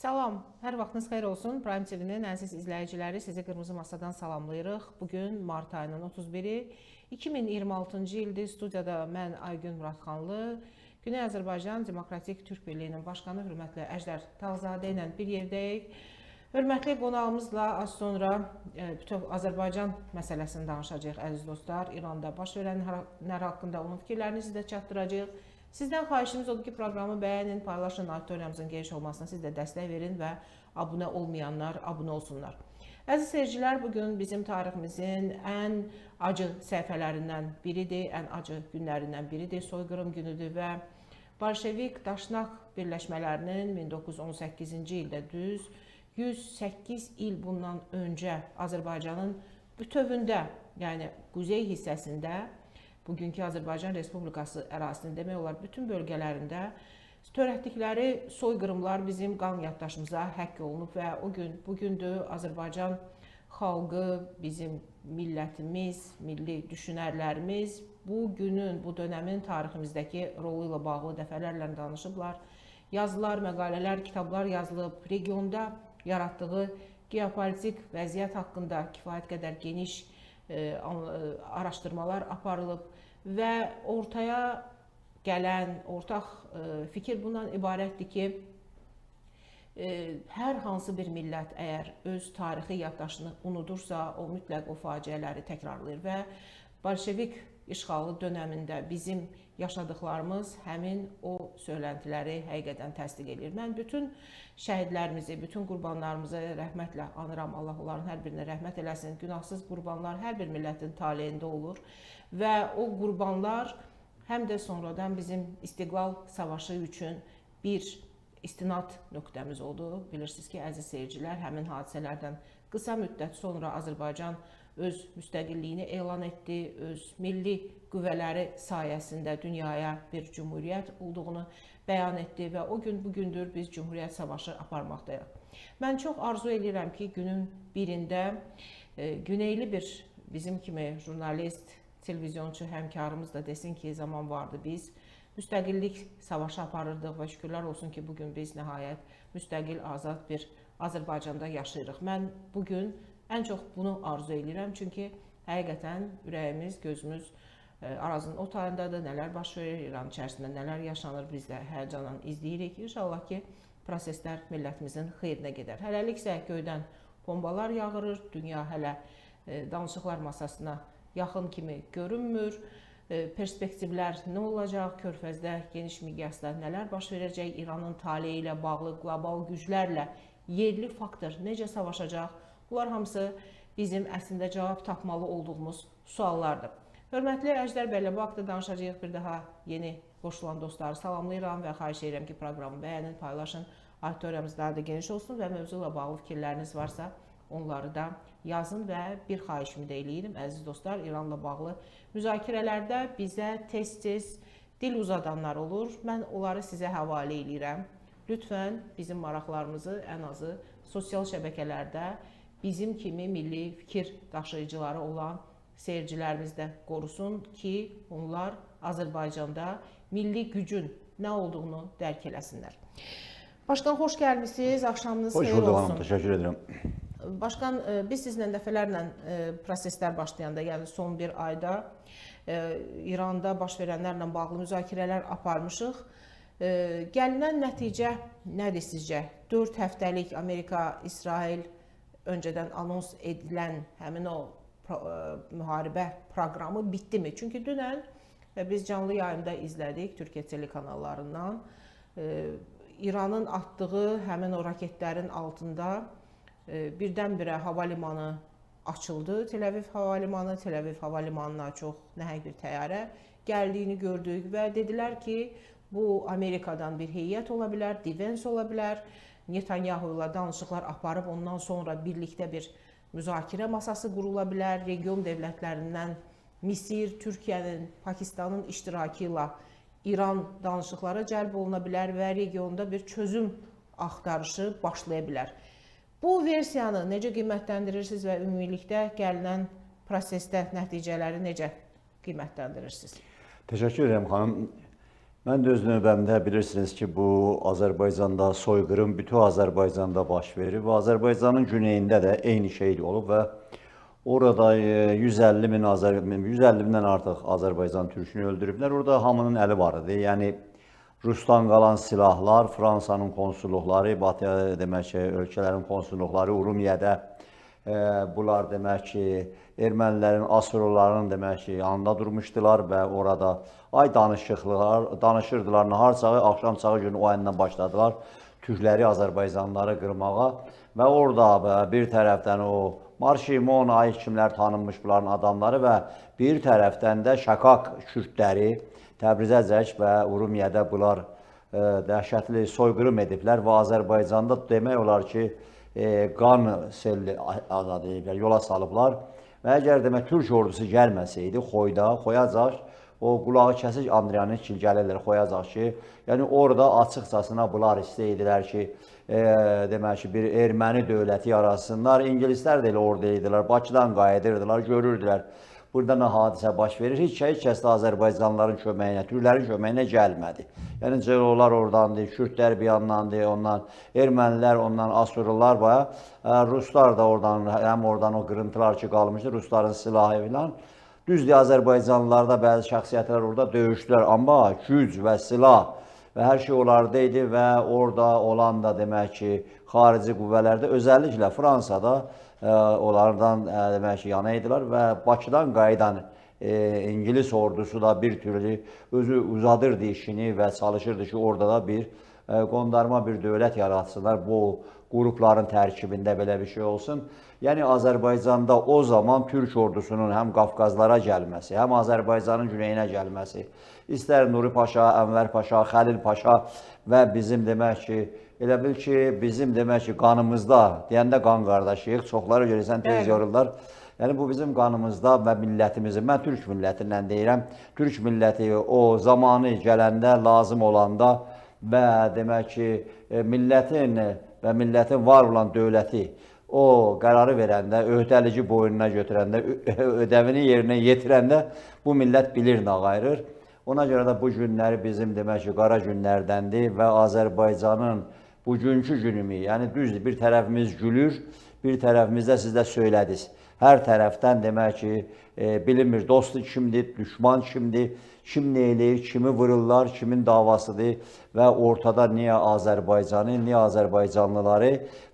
Salam, hər vaxtınız xeyir olsun. Prime TV-nin əziz izləyiciləri, sizi Qırmızı Masadan salamlayırıq. Bugün mart ayının 31-i, 2026-cı ildir. Studiyada mən Aygün Muradxanlı, Güney Azərbaycan Demokratik Türk Birliyinin başqanı hörmətli Əjdər Tağızadə ilə bir yerdəyik. Hörmətli qonağımızla az sonra bütöv Azərbaycan məsələsini danışacağıq, əziz dostlar. İranda baş verənlər haqqında onun fikirlərini sizə çatdıracağıq. Sizdən xahişimiz odur ki, proqramı bəyənin, paylaşın, auditoriyamızın geniş olmasına siz də dəstək verin və abunə olmayanlar abunə olsunlar. Əziz seyircilər, bugün bizim tariximizin ən acı səhifələrindən biridir, ən acı günlərindən biridir, soyqırım günüdür və Bolşevik Daşnaq birləşmələrinin 1918-ci ildə düz 108 il bundan öncə Azərbaycanın bütövündə, yəni quzey hissəsində, bugünkü Azərbaycan Respublikası ərazisinin demək olar bütün bölgələrində törətdikləri soyqırımlar bizim qan yaddaşımıza həkk olunub və o gün bugündür Azərbaycan xalqı, bizim millətimiz, milli düşünərlərimiz bu günün, bu dönəmin tariximizdəki rolu ilə bağlı dəfələrlə danışıblar. Yazılar, məqalələr, kitablar yazılıb, regionda yaratdığı geopolitik vəziyyət haqqında kifayət qədər geniş araşdırmalar aparılıb və ortaya gələn ortaq fikir bundan ibarətdir ki, hər hansı bir millət əgər öz tarixi yaddaşını unudursa, o mütləq o faciələri təkrarlayır və Bolşevik işğalı dönəmində bizim yaşadıqlarımız həmin o söyləntiləri həqiqətən təsdiq eləyir. Mən bütün şəhidlərimizi, bütün qurbanlarımızı rəhmətlə anıram. Allah onların hər birinə rəhmət eləsin. Günahsız qurbanlar hər bir millətin taleyində olur və o qurbanlar həm də sonradan bizim İstiqlal Savaşı üçün bir istinad nöqtəmiz oldu. Bilirsiniz ki, əziz seyircilər, həmin hadisələrdən qısa müddət sonra Azərbaycan öz müstəqilliyini elan etdi, öz milli qüvvələri sayəsində dünyaya bir cümhuriyyət olduğunu bəyan etdi və o gün bugündür biz Cümhuriyyət Savaşı aparmaqdayıq. Mən çox arzu edirəm ki, günün birində güneyli bir bizim kimi jurnalist, televizyonçu həmkarımız da desin ki, zaman vardı biz müstəqillik savaşı aparırdıq və şükürlər olsun ki, bugün biz nəhayət müstəqil, azad bir Azərbaycanda yaşayırıq. Mən bugün ən çox bunu arzu edirəm, çünki həqiqətən ürəyimiz, gözümüz Arazın o tayındadır, nələr baş verir, İran içərisində nələr yaşanır, biz də həyəcanla izləyirik. İnşallah ki, proseslər millətimizin xeyrinə gedər. Hələlik isə göydən bombalar yağırır, dünya hələ danışıqlar masasına yaxın kimi görünmür. Perspektivlər nə olacaq, Körfəzdə geniş miqyasda nələr baş verəcək, İranın taleyi ilə bağlı qlobal güclərlə yerli faktor necə savaşacaq? Bunlar hamısı bizim əslində cavab tapmalı olduğumuz suallardır. Hörmətli Əjdər bəylə, bu haqda danışacağıq. Bir daha yeni qoşulan dostları salamlayıram və xahiş edirəm ki, proqramı bəyənin, paylaşın, auditoriyamız daha da geniş olsun və mövzu ilə bağlı fikirləriniz varsa onları da yazın və bir xahişimi də eləyirəm, əziz dostlar, İranla bağlı müzakirələrdə bizə tez-tez dil uzadanlar olur. Mən onları sizə həvalə eləyirəm. Lütfən bizim maraqlarımızı ən azı sosial şəbəkələrdə bizim kimi milli fikir daşıyıcıları olan seyircilərimiz də qorusun ki, onlar Azərbaycanda milli gücün nə olduğunu dərk eləsinlər. Başqan, xoş gəlmişsiniz, axşamınız xeyir olsun. Hoş bulduk hanım, təşəkkür edirəm. Başqan, biz sizinlə dəfələrlə proseslər başlayanda, yəni son bir ayda İranda baş verənlərlə bağlı müzakirələr aparmışıq. Gəlinən nəticə nədir sizcə? 4 həftəlik Amerika, İsrail öncədən anons edilən həmin o müharibə proqramı bitdimi? Çünki dünən biz canlı yayımda izlədik Türkiyə telekanallarından. İranın atdığı həmin o raketlərin altında birdən-birə hava limanı açıldı. Tel-Əviv hava limanı, Tel-Əviv hava limanına çox nəhəng bir təyyarə gəldiyini gördük və dedilər ki, bu Amerikadan bir heyət ola bilər, Divens ola bilər. Netanyahu ilə danışıqlar aparıb ondan sonra birlikdə bir müzakirə masası qurula bilər. Region dövlətlərindən Misir, Türkiyənin, Pakistanın iştirakı ilə İran danışıqlara cəlb oluna bilər və regionda bir çözüm axtarışı başlaya bilər. Bu versiyanı necə qiymətləndirirsiniz və ümumilikdə gəlinən prosesdə nəticələri necə qiymətləndirirsiniz? Təşəkkür edirəm xanım. Mən də öz növbəmdə bilirsiniz ki, bu Azərbaycanda soyqırım bütün Azərbaycanda baş verir və Azərbaycanın güneyində də eyni şey olub və orada 150 min 150 mindən artıq Azərbaycan türkünü öldürüblər. Orada hamının əli var idi. Yəni Rusdan qalan silahlar, Fransanın konsulluqları, Batı demək ki, ölkələrin konsulluqları Urumiyədə bunlar demək ki, ermənilərin, asurluların demək ki, yanında durmuşdular və orada ay danışırdılar, nahar çağı, axşam çağı günü o əndən başladılar türkləri, Azərbaycanlıları qırmağa və orada bir tərəfdən o Marşimon, ay kimlər tanınmış bunların adamları və bir tərəfdən də Şakak kürdləri Təbrizəcək və Urumiyədə bunlar dəhşətli soyqırım ediblər və Azərbaycanda demək olar ki, qan selli azad ediblər, yola salıblar. Və əgər demək türk ordusu gəlməsəydi Xoyda, Xoyacaq, o qulağı kəsik Andrianın ki, gəlirlər Xoyacaq ki, yəni orada açıqcasına bunlar istəyirdilər ki, demək ki, bir erməni dövləti yaratsınlar. İngilislər də elə orada idilər, Bakıdan qayıdırdılar, görürdülər. Burada nə hadisə baş verir? Heç kəs də Azərbaycanlıların köməyinə, türklərin köməyinə gəlmədi. Yəni Celolar oradandır, Kürdlər bir yandandır, ondan ermənilər, ondan Asurlular və ruslar da oradan, həm oradan o qırıntılar ki qalmışdı, rusların silahı filan. Düzdür, Azərbaycanlılarda bəzi şəxsiyyətlər orada döyüşdülər, amma güc və silah və hər şey onlarda idi və orada olan da demək ki, xarici qüvvələrdə, özəlliklə Fransada onlardan demək ki, yana idilər və Bakıdan qayıdan İngilis ordusu da bir türlü özü uzadırdı işini və çalışırdı ki, orada da bir qondarma bir dövlət yaratsınlar. Bu qrupların tərkibində belə bir şey olsun. Yəni Azərbaycanda o zaman türk ordusunun həm Qafqazlara gəlməsi, həm Azərbaycanın güneyinə gəlməsi, istər Nuri Paşa, Ənvər Paşa, Xəlil Paşa və bizim demək ki, elə bil ki, bizim demək ki, qanımızda, deyəndə qan qardaşıyıq, çoxları görürsən tez yorurlar. Yəni bu bizim qanımızda və millətimizin, mən türk millətindən deyirəm, türk milləti o zamanı gələndə, lazım olanda və demək ki, millətin və millətin var olan dövləti o qərarı verəndə, öhdəliyi boynuna götürəndə, ödəvini yerinə yetirəndə bu millət bilir nə qayırır. Ona görə də bu günləri bizim demək ki, qara günlərdəndir və Azərbaycanın bugünkü günümü, yəni düzdür, bir tərəfimiz gülür, bir tərəfimizdə siz də söylədiniz. Hər tərəfdən demək ki, bilinmir dostu kimdir, düşman kimdir, kim nə eləyir, kimi vururlar, kimin davasıdır və ortada niyə Azərbaycanı, niyə Azərbaycanlıları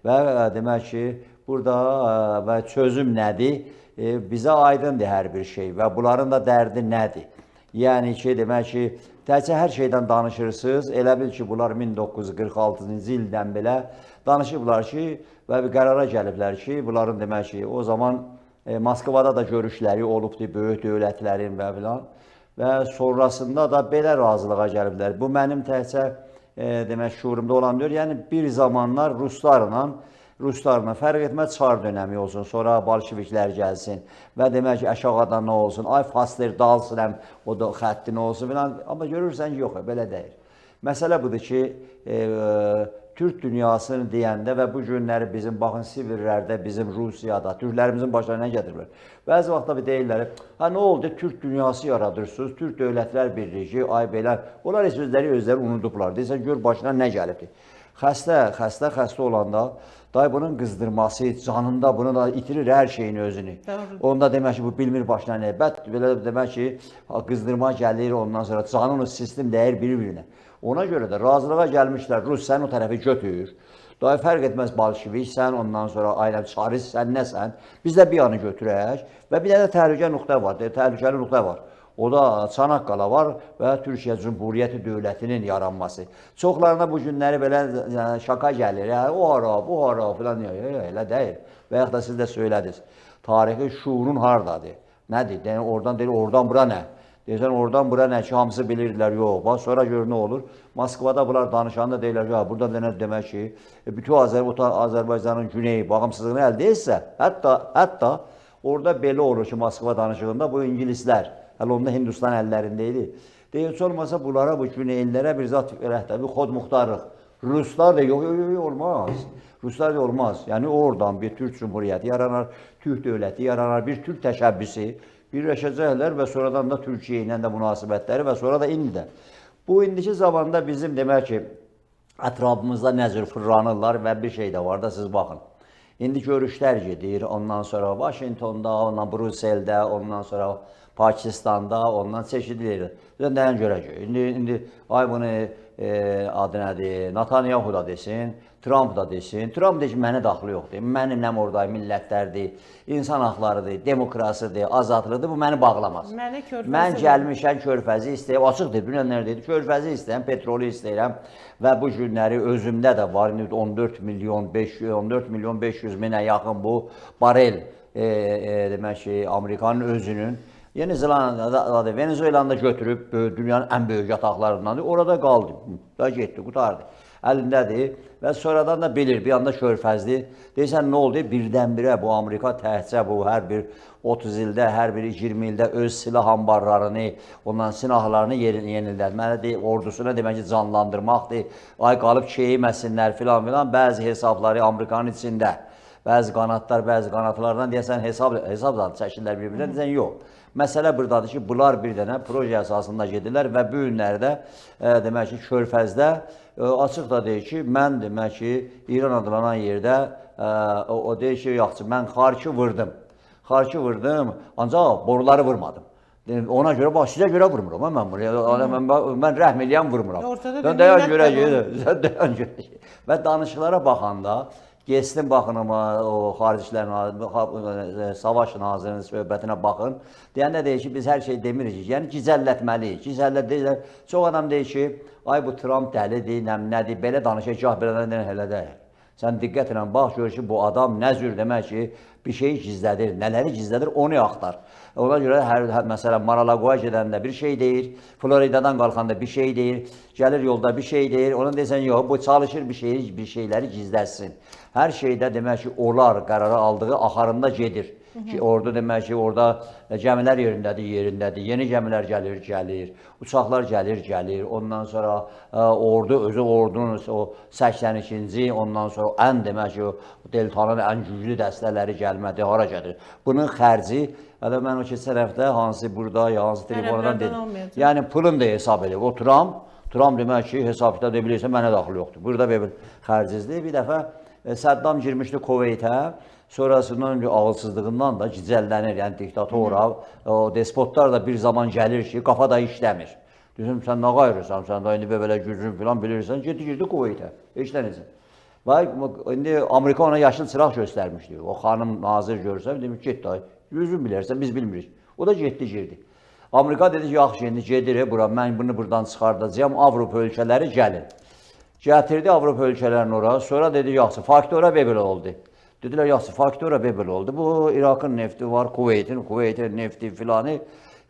və demək ki, burada və çözüm nədir? Bizə aydındır hər bir şey və bunların da dərdi nədir? Yəni ki, demək ki, təkcə hər şeydən danışırsınız, elə bil ki, bunlar 1946-cı ildən belə danışıblar ki, və bir qərara gəliblər ki, bunların demək ki, o zaman Moskvada da görüşləri olubdur, böyük dövlətlərin və filan və sonrasında da belə razılığa gəliblər. Bu mənim təkcə demək şuurumda olan deyil. Yəni bir zamanlar Ruslarla fərq etməz Çar dönəmi olsun, sonra bolşeviklər gəlsin və demək ki, aşağıdan nə olsun, ay Fasler dalsın həm o da xətti nə olsun filan. Amma görürsən ki, yox, belə deyil. Məsələ budur ki, Türk dünyasını deyəndə və bu günləri bizim, baxın, Sibirlərdə, bizim Rusiyada, türklərimizin başlarına nə gətiriblər? Bəzi vaxtda bir deyirlər, ha nə oldu, Türk dünyası yaradırsınız, Türk Dövlətlər Birliyi, ay belə. Onlar heç özləri unudublar. Deyirsən, gör başına nə gəlibdir. Xəstə olanda day bunun qızdırması, canında bunu da itirir hər şeyin özünü. Doğru. Onda demək ki, bu bilmir başına nə. Bət belə demək ki, qızdırma gəlir, ondan sonra canın sistem dəyir bir-birinə. Ona görə də razılığa gəlmişlər, Rus sən o tərəfi götür. Daha fərq etməz bolşeviksən, ondan sonra ailəm çaristsən, nəsən. Biz də bir yanı götürək və bir dənə təhlükə nöqtə var, təhlükəli nöqtə var. O da Çanaqqala var və Türkiyə Cümhuriyyəti dövlətinin yaranması. Çoxlarına bu günləri belə yəni, şaka gəlir. Yəni, o hara, bu hara filan, elə deyil. Və yaxud da siz də söylədiniz. Tarixi şuurun hardadır? Nədir? Yəni, oradan deyir, oradan bura nə? Deyirsən, oradan bura nə ki, hamısı bilirdilər, yox. Bax, sonra gör nə olur? Moskvada bunlar danışanda deyirlər ki, ha, burada nə demək ki, bütün Azərbaycanın güneyi bağımsızlığını əldə etsə, hətta orada belə olur ki, Moskva danışığında bu ingilislər, hələ onda Hindistan əllərində idi. Deyir, heç olmasa bunlara, bu güneylilərə bir zat verək də, bir xodmuxtarlıq. Ruslar da yox, yox, yox, olmaz. Ruslar da olmaz. Yəni oradan bir Türk Cümhuriyyəti yaranar, Türk dövləti yaranar, bir Türk təşəbbüsü birləşəcəklər və sonradan da Türkiyə ilə də münasibətləri və sonra da indi də. Bu indiki zamanda bizim demək ki, ətrafımızda nə cür fırlanırlar və bir şey də var da siz baxın. İndi görüşlər gedir, ondan sonra Vaşinqtonda, ondan Brüsseldə, ondan sonra Pakistanda, ondan çeşitli yerdə. Nəyə görək? İndi ay bunu adı nədir? Netanyahu da desin, Trump da desin. Trump deyir ki, mənə daxili yoxdur. Mənim nəm orada millətlərdir, insan haqlarıdır, demokrasiyadır, azadlıqdır. Bu məni bağlamaz. Mənə körfəzi Mən gəlmişəm körfəzi istəyirəm. Açıqdır, dünən deyir. Körfəzi istəyirəm, petrolu istəyirəm və bu günləri özümdə də var. İndi 14 milyon 500 14 milyon 500 minə yaxın bu barel demək ki, Amerikanın özünün Yeni Zelandiyada, Venezuelanı da götürüb dünyanın ən böyük yataqlarındandır. Orada qaldı. Da getdi, qurtardı. Əlindədir və sonradan da bilir, bir anda körfəzli. Deyirsən nə oldu? Birdən-birə bu Amerika təhcə bu hər bir 30 ildə, hər bir 20 ildə öz silah anbarlarını, ondan silahlarını yenilətməlidir, ordusuna demək ki, canlandırmaqdır. Ay qalıb keyiməsinlər filan filan bəzi hesabları Amerikanın içində. Bəzi qanatlar, bəzi qanatlardan deyəsən hesab da çəkirlər bir-birinə, deyəsən yox. Məsələ buradadır ki, bunlar bir dənə proje əsasında gedirlər və bu günlərdə demək ki, Körfəzdə açıq da deyir ki, mən demək ki, İran adlanan yerdə o deyir ki, yaxşı, mən Xarki vurdum. Xarki vurdum, ancaq boruları vurmadım. Ona görə bax sizə görə vurmuram ha mən bunu. Mən rəhm eləyən vurmuram. Ortada bir dayan millət görək, dayan görək. Və danışıqlara baxanda getsin baxın amma o Xarici İşlər Naziri, Savaş Nazirinin söhbətinə baxın. Deyəndə deyir ki, biz hər şey demirik. Yəni gizəllətməliyik. Gizəllət deyirlər. Çox adam deyir ki, ay bu Trump dəlidir, nədir, belə danışır, gah belə deyir, elə deyil. Sən diqqətlə bax, gör ki, bu adam nə cür demək ki, bir şeyi gizlədir, nələri gizlədir, onu axtar. Ona görə hər məsələn Mar-a-Lagoya gedəndə bir şey deyir, Floridadan qalxanda bir şey deyir, gəlir yolda bir şey deyir. Ona desən yox, bu çalışır bir şeyi, bir şeyləri gizlətsin. Hər şeydə demək ki, onlar qərarı aldığı axarında gedir. Ki orada demək ki, orada gəmilər yerindədir, Yeni gəmilər gəlir, Uçaqlar gəlir. Ondan sonra ordu özü ordunun o 82-ci, ondan sonra ən demək ki, o Deltanın ən güclü dəstələri gəlmədi, hara gəlir? Bunun xərci, hələ mən o keçən həftə hansı burada, ya hansı telefondan dedim. Yəni pulun da hesab edir. O Trump demək ki, hesab kitab edə bilirsə mənə daxil yoxdur. Burada belə xərcizdir. Bir dəfə Səddam girmişdi Kuveytə. Sonrasından ağılsızlığından da gicəllənir. Yəni diktatora, o despotlar da bir zaman gəlir ki, qafa da işləmir. Deyirsən, sən nə qayırırsan, sən də indi belə gücün filan bilirsən, getdi girdi Kuveytə. Heç nə necə. Və indi Amerika ona yaşıl çıraq göstərmişdi. O xanım nazir görsə, demiş, get dayı, yüzün bilərsən, biz bilmirik. O da getdi, girdi. Amerika dedi ki, yaxşı, indi gedirik bura, mən bunu buradan çıxardacağam, Avropa ölkələri gəlin. Gətirdi Avropa ölkələrini ora, sonra dedi, yaxşı, faktora belə oldu. Dedilər, yaxşı, faktora belə oldu. Bu İraqın nefti var, Kuveytin nefti filanı.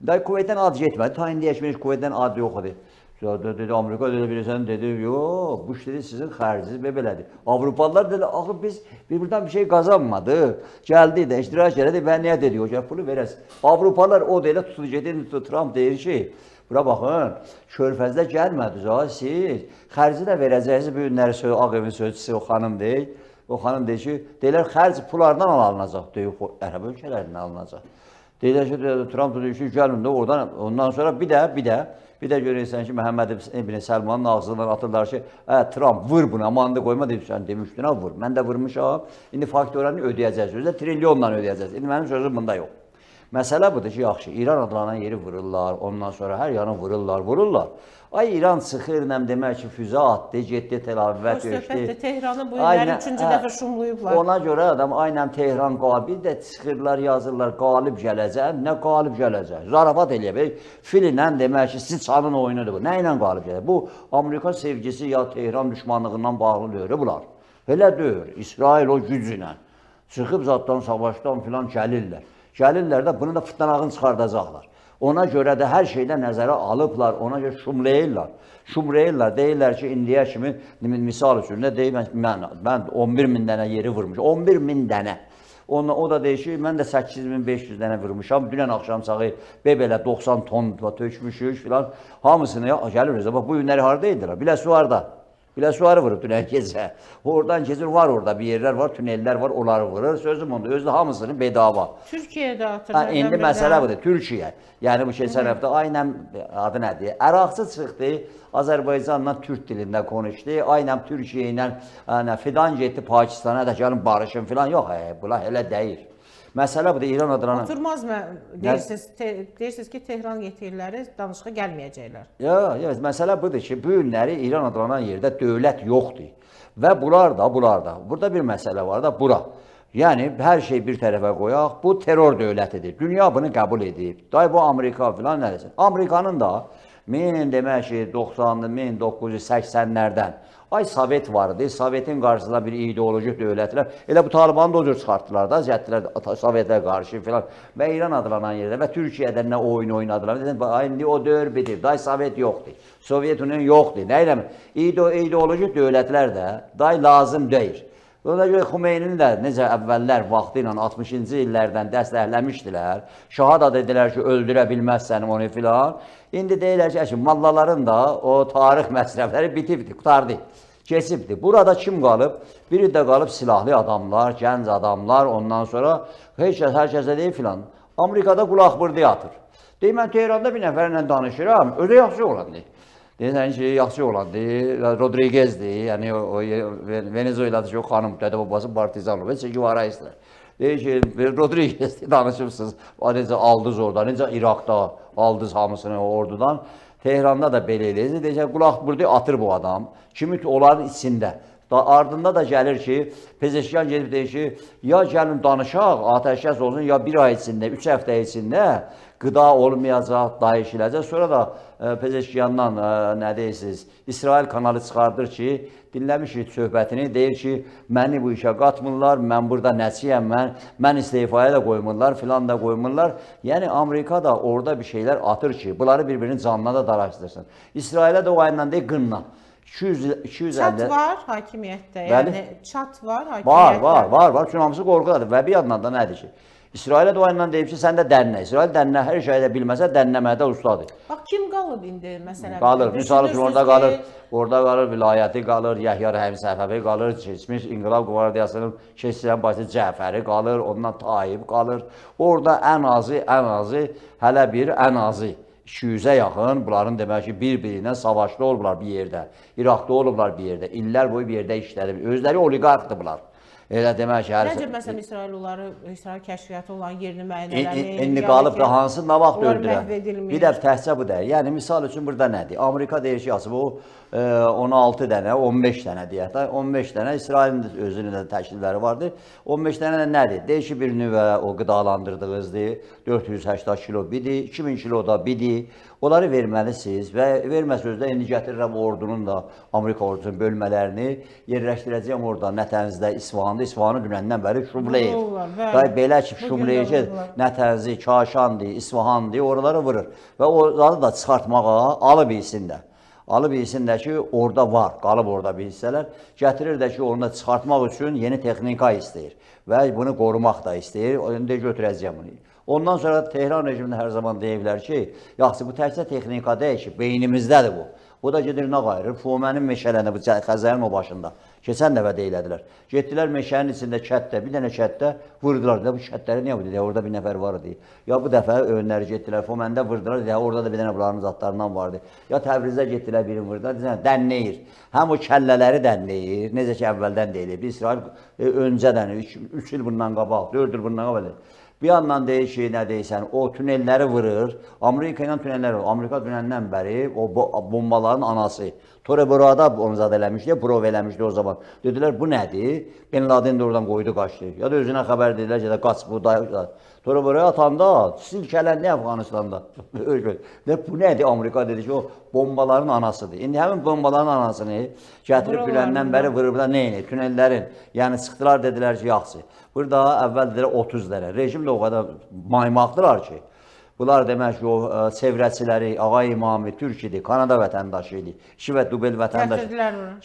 Da Kuveytdən ad getmədi. Ta indiyə kimi Kuveytdən ad yox idi. Sonra dedi, Amerika dedi, bilirsən, dedi, yox, bu iş dedi, sizin xərciniz belədir. Avropalılar dedi, axı biz bir-birdən bir şey qazanmadıq. Gəldi də, iştirak elədi və niyə dedi, o gəl pulu verəsin. Avropalılar o da elə tutur, gedir, Trump deyir ki, bura baxın, Körfəzdə gəlmədiniz, ha, siz xərci də verəcəksiniz, bu günləri Ağ Evin sözçüsü o xanım deyir. O xanım deyir ki, deyirlər xərc pullardan alınacaq, deyir, ərəb ölkələrindən alınacaq. Deyirlər ki, Trump deyir ki, gəlin də oradan, ondan sonra bir də görürsən ki, Məhəmməd ibn Səlmanın ağzından atırlar ki, Trump vur bunu, amandı qoyma deyir, sən demişdin, ha, vur. Mən də vurmuşam, indi faktoranı ödəyəcəksiniz, özü də trilyonla ödəyəcəksiniz. İndi mənim sözüm bunda yox. Məsələ budur ki, yaxşı, İran adlanan yeri vururlar, ondan sonra hər yanı vururlar. Ay İran çıxır, nəm demək ki, füzə atdı, getdi Tel-Avivə düşdü. Tehranı bu illər üçüncü dəfə şumlayıblar. Ona görə adam aynən Tehran qalib, bir də çıxırlar, yazırlar, qalib gələcək, nə qalib gələcək? Zarafat eləyə bilir. Fillə demək ki, siçanın oyunudur bu. Nə ilə qalib gələcək? Bu Amerika sevgisi ya Tehran düşmanlığından bağlı deyil bunlar. Elə deyil. İsrail o gücü ilə çıxıb zaddan, savaşdan filan gəlirlər. Gəlirlər də bunu da fıtlanağını çıxardacaqlar. Ona görə də hər şeydə nəzərə alıblar, ona görə şumlayırlar. Şumlayırlar, deyirlər ki, indiyə kimi, misal üçün də deyir, mən 11 min dənə yeri vurmuşam. 11 min dənə. O da deyir ki, mən də 8500 dənə vurmuşam. Dünən axşam çağı belə 90 ton tökmüşük filan. Hamısını gəlir özə. Bax, bu günləri harada idilər? Biləsuvarda. Biləsuvarı vurub dünən gecə. Oradan keçir, var orada bir yerlər var, tünellər var, onları vurur. Sözüm onda, özü hamısını bedava. Türkiyədə atır. Ha, indi məsələ budur, Türkiyə. Yəni bu keçən həftə aynən adı nədir? Əraqçı çıxdı, Azərbaycanla türk dilində konuşdu. Aynən Türkiyə ilə yəni, fidan getdi Pakistana da gəlin barışın filan. Yox, bunlar elə deyil. Məsələ budur, İran adlanan. Oturmaz mı? Deyirsiniz, deyirsiniz ki, Tehran yetkililəri danışığa gəlməyəcəklər. Yox, yox, məsələ budur ki, bu günləri İran adlanan yerdə dövlət yoxdur. Və bunlar da, bunlar da. Burada bir məsələ var da, bura. Yəni, hər şey bir tərəfə qoyaq, bu terror dövlətidir. Dünya bunu qəbul edib. Day bu Amerika filan nədir? Amerikanın da 1980-lərdən ay Sovet var idi, Sovetin qarşısında bir ideoloji dövlətlər, elə bu Talibanı da o cür çıxartdılar da, ziyətdilər Sovetə qarşı filan və İran adlanan yerdə və Türkiyədə nə oyun oynadılar. Dedim, ay indi o dövr bitir, day Sovet yoxdur, Sovet Union yoxdur, nə ilə? İdeoloji dövlətlər də day lazım deyil. Ona görə Xumeynini də necə əvvəllər vaxtı ilə 60-cı illərdən dəstəkləmişdilər. Şaha da dedilər ki, öldürə bilməzsən onu filan. İndi deyirlər ki, mollaların da o tarix məsrəfləri bitibdi, qurtardı, keçibdi. Burada kim qalıb? Biri də qalıb silahlı adamlar, gənc adamlar, ondan sonra heç kəs hər kəsə deyir filan. Amerikada qulaq bırdı atır. Deyir, mən Tehranda bir nəfərlə danışıram, özü yaxşı olandır. Deyirsən ki, yaxşı olandır, Rodriguezdir, yəni o Venezuela'dakı o xanım, dədə babası partizan olub, Che Guevara istəyir. Deyir ki, Rodriguez danışıbsınız, necə aldınız orada, necə İraqda aldınız hamısını o ordudan. Tehranda da belə eləyir. Deyir ki, qulaq burada atır bu adam. Kimi onların içində. Ardında da gəlir ki, Pezeşkan gedib deyir ki, ya gəlin danışaq, atəşkəs olsun, ya bir ay içində, 3 həftə içində qıda olmayacaq, dayışılacaq. Sonra da Pezeşkandan nə deyirsiniz, İsrail kanalı çıxardır ki, dinləmişik söhbətini, deyir ki, məni bu işə qatmırlar, mən burada nəçiyəm, mən istefaya da qoymurlar, filan da qoymurlar. Yəni Amerika da orada bir şeylər atır ki, bunları bir-birinin canına da daraşdırsın. İsrailə də o ayından deyir, qınla. 250 Çat var hakimiyyətdə, yəni çat var hakimiyyətdə. Var. Çünki hamısı qorxudadır və bir yandan da nədir ki? İsrailə də o ayından deyib ki, sən də dənnə. İsrail dənnə, hər şeydə bilməsə dənnəmədə ustadır. Bax, kim qalıb indi məsələn? Qalır. Misal üçün orada qalır, orada qalır vilayəti qalır, Yəhya Rəhim Səfəvi qalır, keçmiş İnqilab Qvardiyasının keçirən başçısı Cəfəri qalır, ondan Tayyib qalır. Orada ən azı hələ bir ən azı 200-ə yaxın bunların demək ki, bir-birinə savaşda olublar bir yerdə, İraqda olublar bir yerdə, illər boyu bir yerdə işlədib. Özləri oliqarxdır bunlar. Elə demək ki, hər Necə məsələn İsrail onları, İsrail kəşfiyyatı olan yerini müəyyən eləmir. İndi qalıb da hansı nə vaxt öldürər? Bir də təhcə bu deyil. Yəni misal üçün burada nədir? Amerika deyir ki, bu 16 dənə, 15 dənə deyək də, 15 dənə İsrailin də özünün də təklifləri vardır. 15 dənə də nədir? Deyir ki, bir nüvə o qidalandırdığınızdır, 480 kilo bidi, 2000 kilo da bidi. Onları verməlisiniz və verməsəniz də indi gətirirəm ordunun da, Amerika ordusunun bölmələrini yerləşdirəcəyəm orada Nətənzdə, İsfahanında. İsfahanı dünəndən bəri şumlayır. Day belə ki, şumlayır ki, Nətənzi, Kaşandır, İsfahandır, oraları vurur. Və onları da çıxartmağa alıb bilsin də. Alıb bilsin də ki, orada var, qalıb orada bir hissələr. Gətirir də ki, onu da çıxartmaq üçün yeni texnika istəyir və bunu qorumaq da istəyir. İndi götürəcəyəm bunu. Ondan sonra Tehran rejimində hər zaman deyiblər ki, yaxşı bu təkcə texnika deyil ki, beynimizdədir bu. O da gedir nə qayırır? Fomənin meşələrində, bu Xəzərin o başında. Keçən dəfə də elədilər. Getdilər meşənin içində kətdə, bir dənə kətdə vurdular. Dedilər, bu kətləri niyə vurdu? Orada bir nəfər var idi. Ya bu dəfə önləri getdilər, Foməndə vurdular. Dedilər, orada da bir dənə bunların zatlarından vardı. Ya Təbrizə getdilər, birini vurdular. Dedilər, dənləyir. Həm o kəllələri dənləyir, necə ki əvvəldən deyilib. İsrail öncədən, 3 il bundan qabaq, 4 il bundan qabaq. Bir yandan deyir ki, nə deyirsən, o tünelləri vurur. Amerika ilə tünelləri vurur. Amerika dünəndən bəri o bombaların anası. Tora Bora'da onu zad eləmişdi, prov eləmişdi o zaman. Dedilər, bu nədir? Bin Laden də oradan qoydu, qaçdı. Ya da özünə xəbər dedilər ki, qaç bu da. Tora Bora'ya atanda silkələndi Əfqanistanda. Və bu nədir? Amerika dedi ki, o bombaların anasıdır. İndi həmin bombaların anasını gətirib dünəndən bəri vurublar, nə edir? Tünellərin. Yəni çıxdılar, dedilər ki, yaxşı. Burada əvvəl dedilər 30 dənə. Rejim də o qədər maymaqdılar ki, bunlar demək ki, o çevrəçiləri, Ağa İmami, Türk idi, Kanada vətəndaşı idi, iki və dubel vətəndaşı.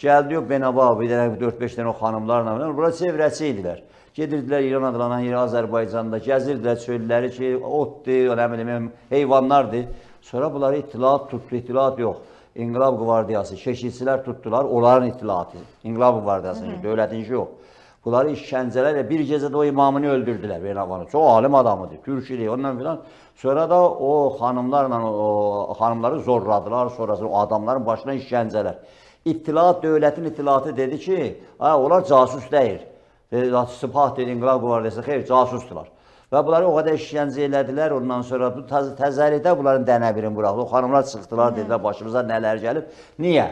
Gəldi o Benaba, bir dənə 4-5 dənə o xanımlarla, bura çevrəçi idilər. Gedirdilər İran adlanan yerə Azərbaycanda, gəzirdilər çölləri ki, otdur, nə bilim, heyvanlardır. Sonra bunları ittilaat tutdu, ittilaat yox. İnqilab Qvardiyası, keşikçilər tutdular, onların ittilaatı. İnqilab Qvardiyasının, dövlətin işi yox. Bunları işgəncələrlə bir gecədə o imamını öldürdülər Beynəvanı. Çox alim adamıdır, türk idi, ondan filan. Sonra da o xanımlarla o xanımları zorladılar, sonrasında o adamların başına işgəncələr. İttilaat, dövlətin ittilaatı dedi ki, ha, onlar casus deyil. Dedi, Sipah dedi, İnqilab Qvardiyası, xeyr, casusdular. Və bunları o qədər işgəncə elədilər, ondan sonra bu təzəlikdə bunların dənə birini buraxdı. O xanımlar çıxdılar, dedilər, başımıza nələr gəlib. Niyə?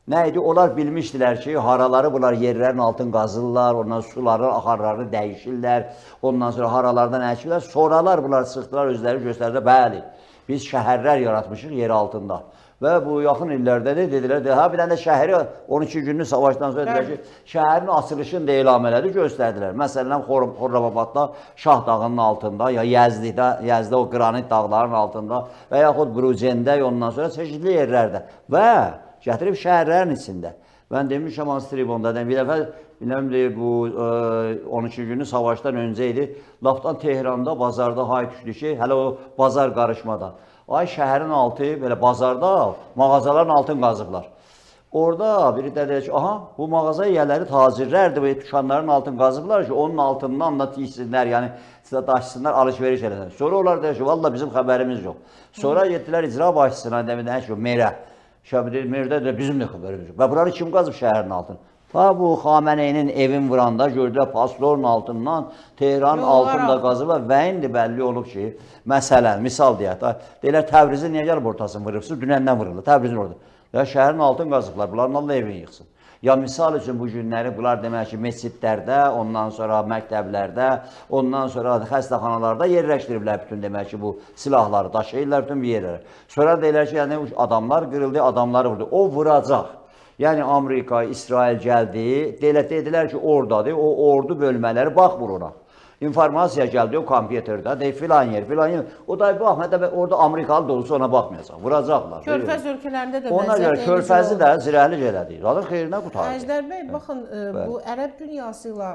Nə idi? Onlar bilmişdilər ki, haraları bunlar yerlərin altını qazırlar, ondan suların axarlarını dəyişirlər, ondan sonra haralardan əkirlər. Sonralar bunlar çıxdılar, özləri göstərdilər, bəli, biz şəhərlər yaratmışıq yer altında. Və bu yaxın illərdə də dedilər, hə bir dənə də şəhəri 12 günlük savaşdan sonra dedilər ki, şəhərin açılışını da elam elədi, göstərdilər. Məsələn, Xorramabadda Şah dağının altında, ya Yəzdə o qranit dağların altında və yaxud Brucəndə, ondan sonra çeşitli yerlərdə və gətirib şəhərlərin içində. Mən demişəm hansı tribunda, bir dəfə bilməm bu 12 günlük savaşdan öncə idi. Lafdan Tehranda bazarda hay düşdü ki, hələ o bazar qarışmadan. Ay şəhərin altı belə bazarda mağazaların altını qazıblar. Orada biri də deyir ki, aha bu mağaza yiyələri tacirlərdir, bu dükanların altını qazıblar ki, onun altından da tiksinlər, yəni daşısınlar, alış-veriş eləsinlər. Sonra onlar deyir ki, valla bizim xəbərimiz yox. Sonra getdilər icra başçısına, demək ki, merə. Şəbdə merdə də bizim də xəbərimiz yox. Və bunları kim qazıb şəhərin altını? Ta bu Xameneyinin evin vuranda gördülər pastorun altından Tehranın altını da qazıblar və indi bəlli olub ki, məsələn, misal deyək də, deyirlər Təbrizin niyə gəlib ortasını vurubsunuz? Dünəndən vuruldu. Təbrizin orada. Ya şəhərin altını qazıblar. Bunların Allah evini yıxsın. Ya misal üçün bu günləri bunlar demək ki, məscidlərdə, ondan sonra məktəblərdə, ondan sonra xəstəxanalarda yerləşdiriblər bütün demək ki, bu silahları daşıyırlar bütün bir yerlərə. Sonra deyirlər ki, yəni adamlar qırıldı, adamları vurdu. O vuracaq. Yəni Amerika, İsrail gəldi, dedilər ki, oradadır, o ordu bölmələri baxmır ona. İnformasiya gəldi o kompüterdə, deyir filan yer, filan yer. O da baxma, hətta orada Amerikalı da olsa ona baxmayacaq, vuracaqlar. Körfəz ölkələrində də Ona görə Körfəzi də zirəhlik elədi. Zaten xeyrinə qurtardı. Əjdər bəy, baxın, bu ərəb dünyası ilə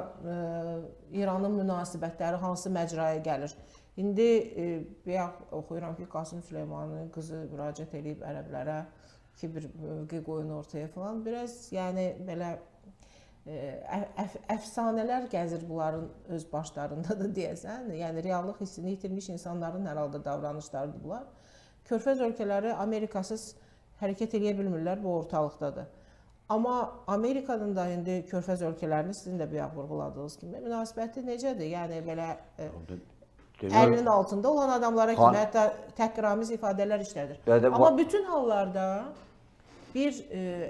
İranın münasibətləri hansı məcraya gəlir? İndi bayaq oxuyuram ki, Qasım Süleymaninin qızı müraciət eləyib ərəblərə ki, bir mövqe qoyun ortaya falan. Biraz yəni belə əfsanələr gəzir bunların öz başlarında da deyəsən. Yəni reallıq hissini itirmiş insanların hər halda davranışlarıdır bunlar. Körfəz ölkələri Amerikasız hərəkət eləyə bilmirlər, bu ortalıqdadır. Amma Amerikanın da indi Körfəz ölkələrini sizin də bayaq vurğuladığınız kimi münasibəti necədir? Yəni belə əlinin altında olan adamlara kimi hətta təhqiramiz ifadələr işlədir. Amma bütün hallarda bir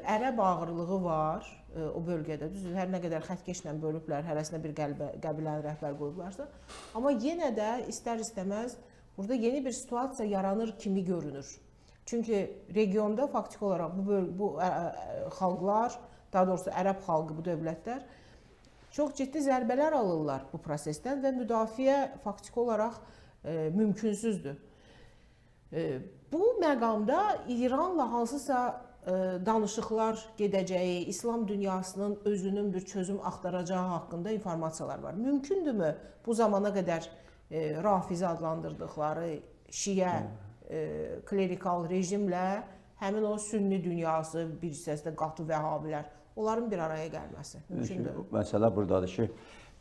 ərəb ağırlığı var o bölgədə. Düzdür, hər nə qədər xəttkeşlə bölüblər, hərəsinə bir qəbiləni rəhbər qoyublarsa, amma yenə də istər-istəməz burada yeni bir situasiya yaranır kimi görünür. Çünki regionda faktiki olaraq bu xalqlar, daha doğrusu ərəb xalqı bu dövlətlər çox ciddi zərbələr alırlar bu prosesdən və müdafiə faktiki olaraq mümkünsüzdür. Bu məqamda İranla hansısa danışıqlar gedəcəyi, İslam dünyasının özünün bir çözüm axtaracağı haqqında informasiyalar var. Mümkündürmü bu zamana qədər Rafizə adlandırdıqları şiə klerikal rejimlə həmin o sünni dünyası, bir hissəsi də qatı vəhabilər, onların bir araya gəlməsi mümkündür? Məsələ buradadır ki,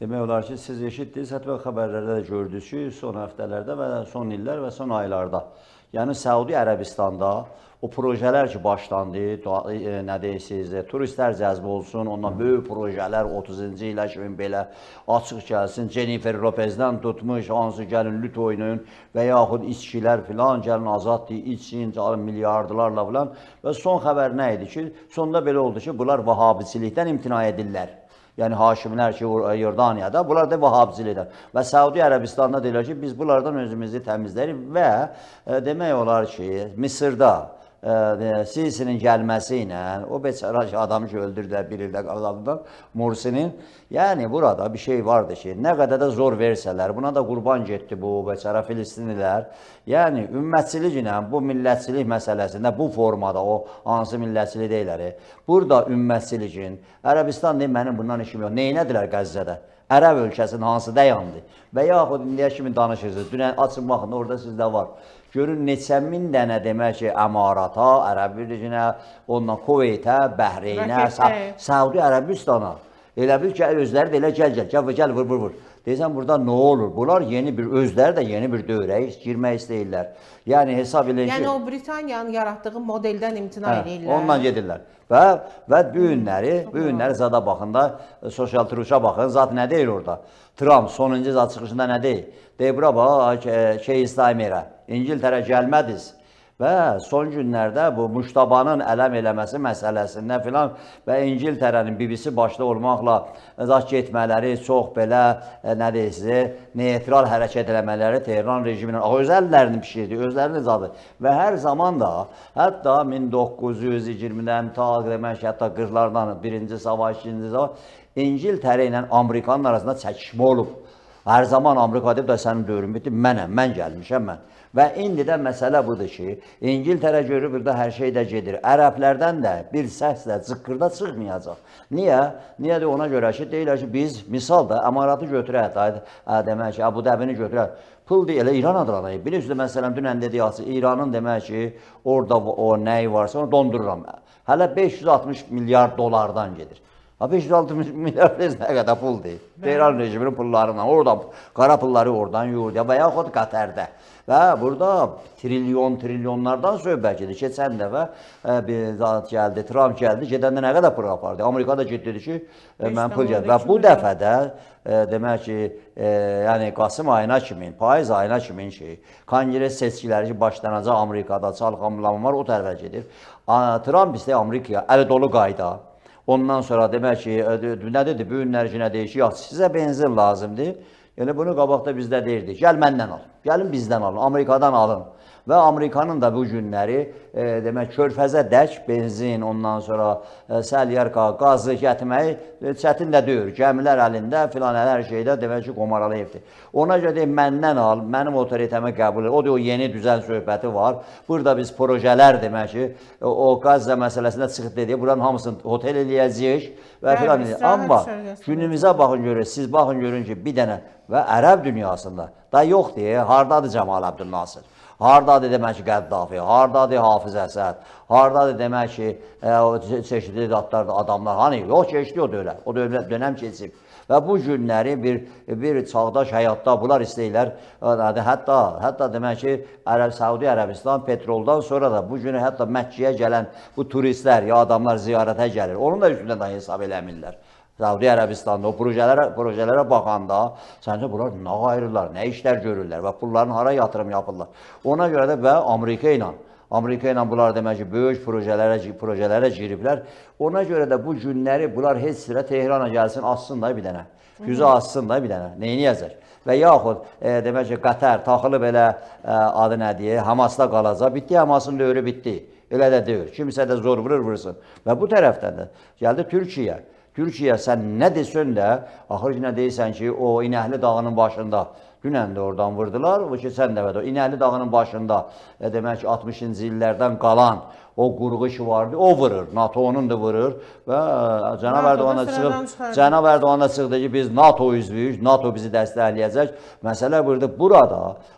demək olar ki, siz eşitdiniz, hətta xəbərlərdə də gördünüz ki, son həftələrdə və son illər və son aylarda, yəni Səudi Ərəbistanda o projələr ki başlandı, nə deyirsiniz, turistlər cəzb olsun, ondan böyük projələr 30-cu ilə kimi belə açıq gəlsin, Jennifer Lopezdən tutmuş, hansı gəlin lüt oynayın və yaxud içkilər filan, gəlin azaddır, içsin, alın milyardlarla filan. Və son xəbər nə idi ki, sonda belə oldu ki, bunlar vahabicilikdən imtina edirlər. Yəni Haşimlər ki, Yordaniyada, bunlar da vahabicilikdən. Və Səudi Ərəbistanda deyirlər ki, biz bunlardan özümüzü təmizləyirik və demək olar ki, Misirdə Sisinin gəlməsi ilə o beçara ki, adamı ki, öldürdülər bir ildə adamdan, Mursinin. Yəni burada bir şey vardı ki, nə qədər də zor versələr, buna da qurban getdi bu beçara Filistinlilər. Yəni ümmətçilik ilə bu millətçilik məsələsində bu formada o hansı millətçilik deyirlər. Burada ümmətçiliyin, Ərəbistan deyir, mənim bundan işim yox. Neynədilər Qəzzədə? Ərəb ölkəsinin hansı dayandı? Və yaxud indiyə kimi danışırsınız. Dünən açın baxın, orada sizdə var. Görün neçə min dənə demək ki, Əmarata, Ərəb Birliyinə, ondan Kuveytə, Bəhreynə, Səudi Ərəbistana. Elə bil ki, özləri də elə gəl gəl, gəl gəl vur vur vur. Deyirsən burada nə olur? Bunlar yeni bir özləri də yeni bir dövrə girmək istəyirlər. Yəni hesab eləyin ki, Yəni o Britaniyanın yaratdığı modeldən imtina edirlər. Ondan gedirlər. Və bu günləri, bu günləri zada baxın da, sosial truşa baxın, zat nə deyir orada? Trump sonuncu zat çıxışında nə deyir? Deyir bura bax, şey istəmirə. İngiltərə gəlmədiz. Və son günlərdə bu Muştabanın ələm eləməsi məsələsində filan və İngiltərənin BBC başda olmaqla zat getmələri çox belə nə deyirsiniz, neytral hərəkət eləmələri Tehran rejiminin öz əllərini bişirdi, özlərinin zadı. Və hər zaman da hətta 1920-dən ta demək ki, hətta 40-lardan birinci savaş, ikinci savaş İngiltərə ilə Amerikanın arasında çəkişmə olub. Hər zaman Amerika deyib də sənin dövrün bitdi, mənəm, mən gəlmişəm mən. Və indi də məsələ budur ki, İngiltərə görür burada hər şey də gedir. Ərəblərdən də bir səslə cıqqırda çıxmayacaq. Niyə? Niyə də ona görə ki, deyirlər ki, biz misal da Əmaratı götürək, demək ki, Əbu Dəbini götürək. Pul deyil, elə İran adlanır. Bilirsiniz, məsələn, dünən dedi İranın demək ki, orada o nəyi varsa onu dondururam. Hələ 560 milyard dolardan gedir. Ha 560 milyard nə qədər puldur? Tehran rejiminin pullarından, oradan qara pulları oradan yuyur və yaxud Qətərdə. Və burada trilyon, trilyonlardan söhbət gedir. Keçən dəfə bir zat gəldi, Trump gəldi, gedəndə nə qədər pul apardı? Amerika da getdi dedi ki, mən pul gəldi. Və bu dəfə də demək ki, yəni Qasım ayına kimi, payız ayına kimi ki, konqres seçkiləri ki, başlanacaq Amerikada, çalxanlama var, o tərəfə gedir. Trump istəyir Amerikaya əli dolu qayda. Ondan sonra demək ki, nə dedi? Bu günlər ki, nə deyir ki, yox, sizə benzin lazımdır. Yəni bunu qabaqda bizdə deyirdik. Gəl məndən al. Gəlin bizdən alın, Amerikadan alın. Və Amerikanın da bu günləri demək körfəzə dək benzin, ondan sonra səlyarka, qazı gətirməyi çətin də deyil. Gəmilər əlində filan hər şeydə demək ki, qomaralayıbdır. Ona görə deyir, məndən al, mənim otoritəmi qəbul et. O deyir, o yeni düzən söhbəti var. Burada biz projələr demək ki, o Qazza məsələsində çıxıb dedi, buranın hamısını otel eləyəcəyik və filan. Amma günümüzə baxın görün, siz baxın görün ki, bir dənə və ərəb dünyasında da yox deyə, hardadır Cəmal Əbdülnasır? Hardadır demək ki, Qəddafi, hardadır Hafız Əsəd, hardadır demək ki, o çeşitli adlarda adamlar, hani yox keçdi o dönəm, o dönəm keçib. Və bu günləri bir çağdaş həyatda bunlar istəyirlər, hətta demək ki, Səudi Ərəbistan petroldan sonra da bu günü hətta Məkkəyə gələn bu turistlər ya adamlar ziyarətə gəlir, onun da üstündən də hesab eləmirlər. Səudi Ərəbistanda o projelərə baxanda səncə bunlar nə ayırırlar, nə işlər görürlər və pulların hara yatırım yapırlar. Ona görə də və Amerika ilə bunlar demək ki, böyük projelərə giriblər. Ona görə də bu günləri bunlar heç sirə Tehrana gəlsin, assın da bir dənə. Füzə assın da bir dənə. Neyniyəcək? Və yaxud demək ki, Qətər taxılıb elə adı nə deyir, Hamasda qalacaq. Bitdi, Hamasın dövrü bitdi. Elə də deyil. Kimsə də zor vurur, vursun. Və bu tərəfdən də gəldi Türkiyə. Türkiyə sən nə desən də, axır ki, nə deyirsən ki, o İnəhli dağının başında, dünən də oradan vurdular, o keçən dəfə də İnəhli dağının başında, demək ki, 60-cı illərdən qalan o qurğu ki vardı, o vurur, NATO-nun da vurur və Cənab Ərdoğan da çıxıb, Cənab Ərdoğan da çıxdı ki, biz NATO üzvüyük, NATO bizi dəstəkləyəcək. Məsələ burada,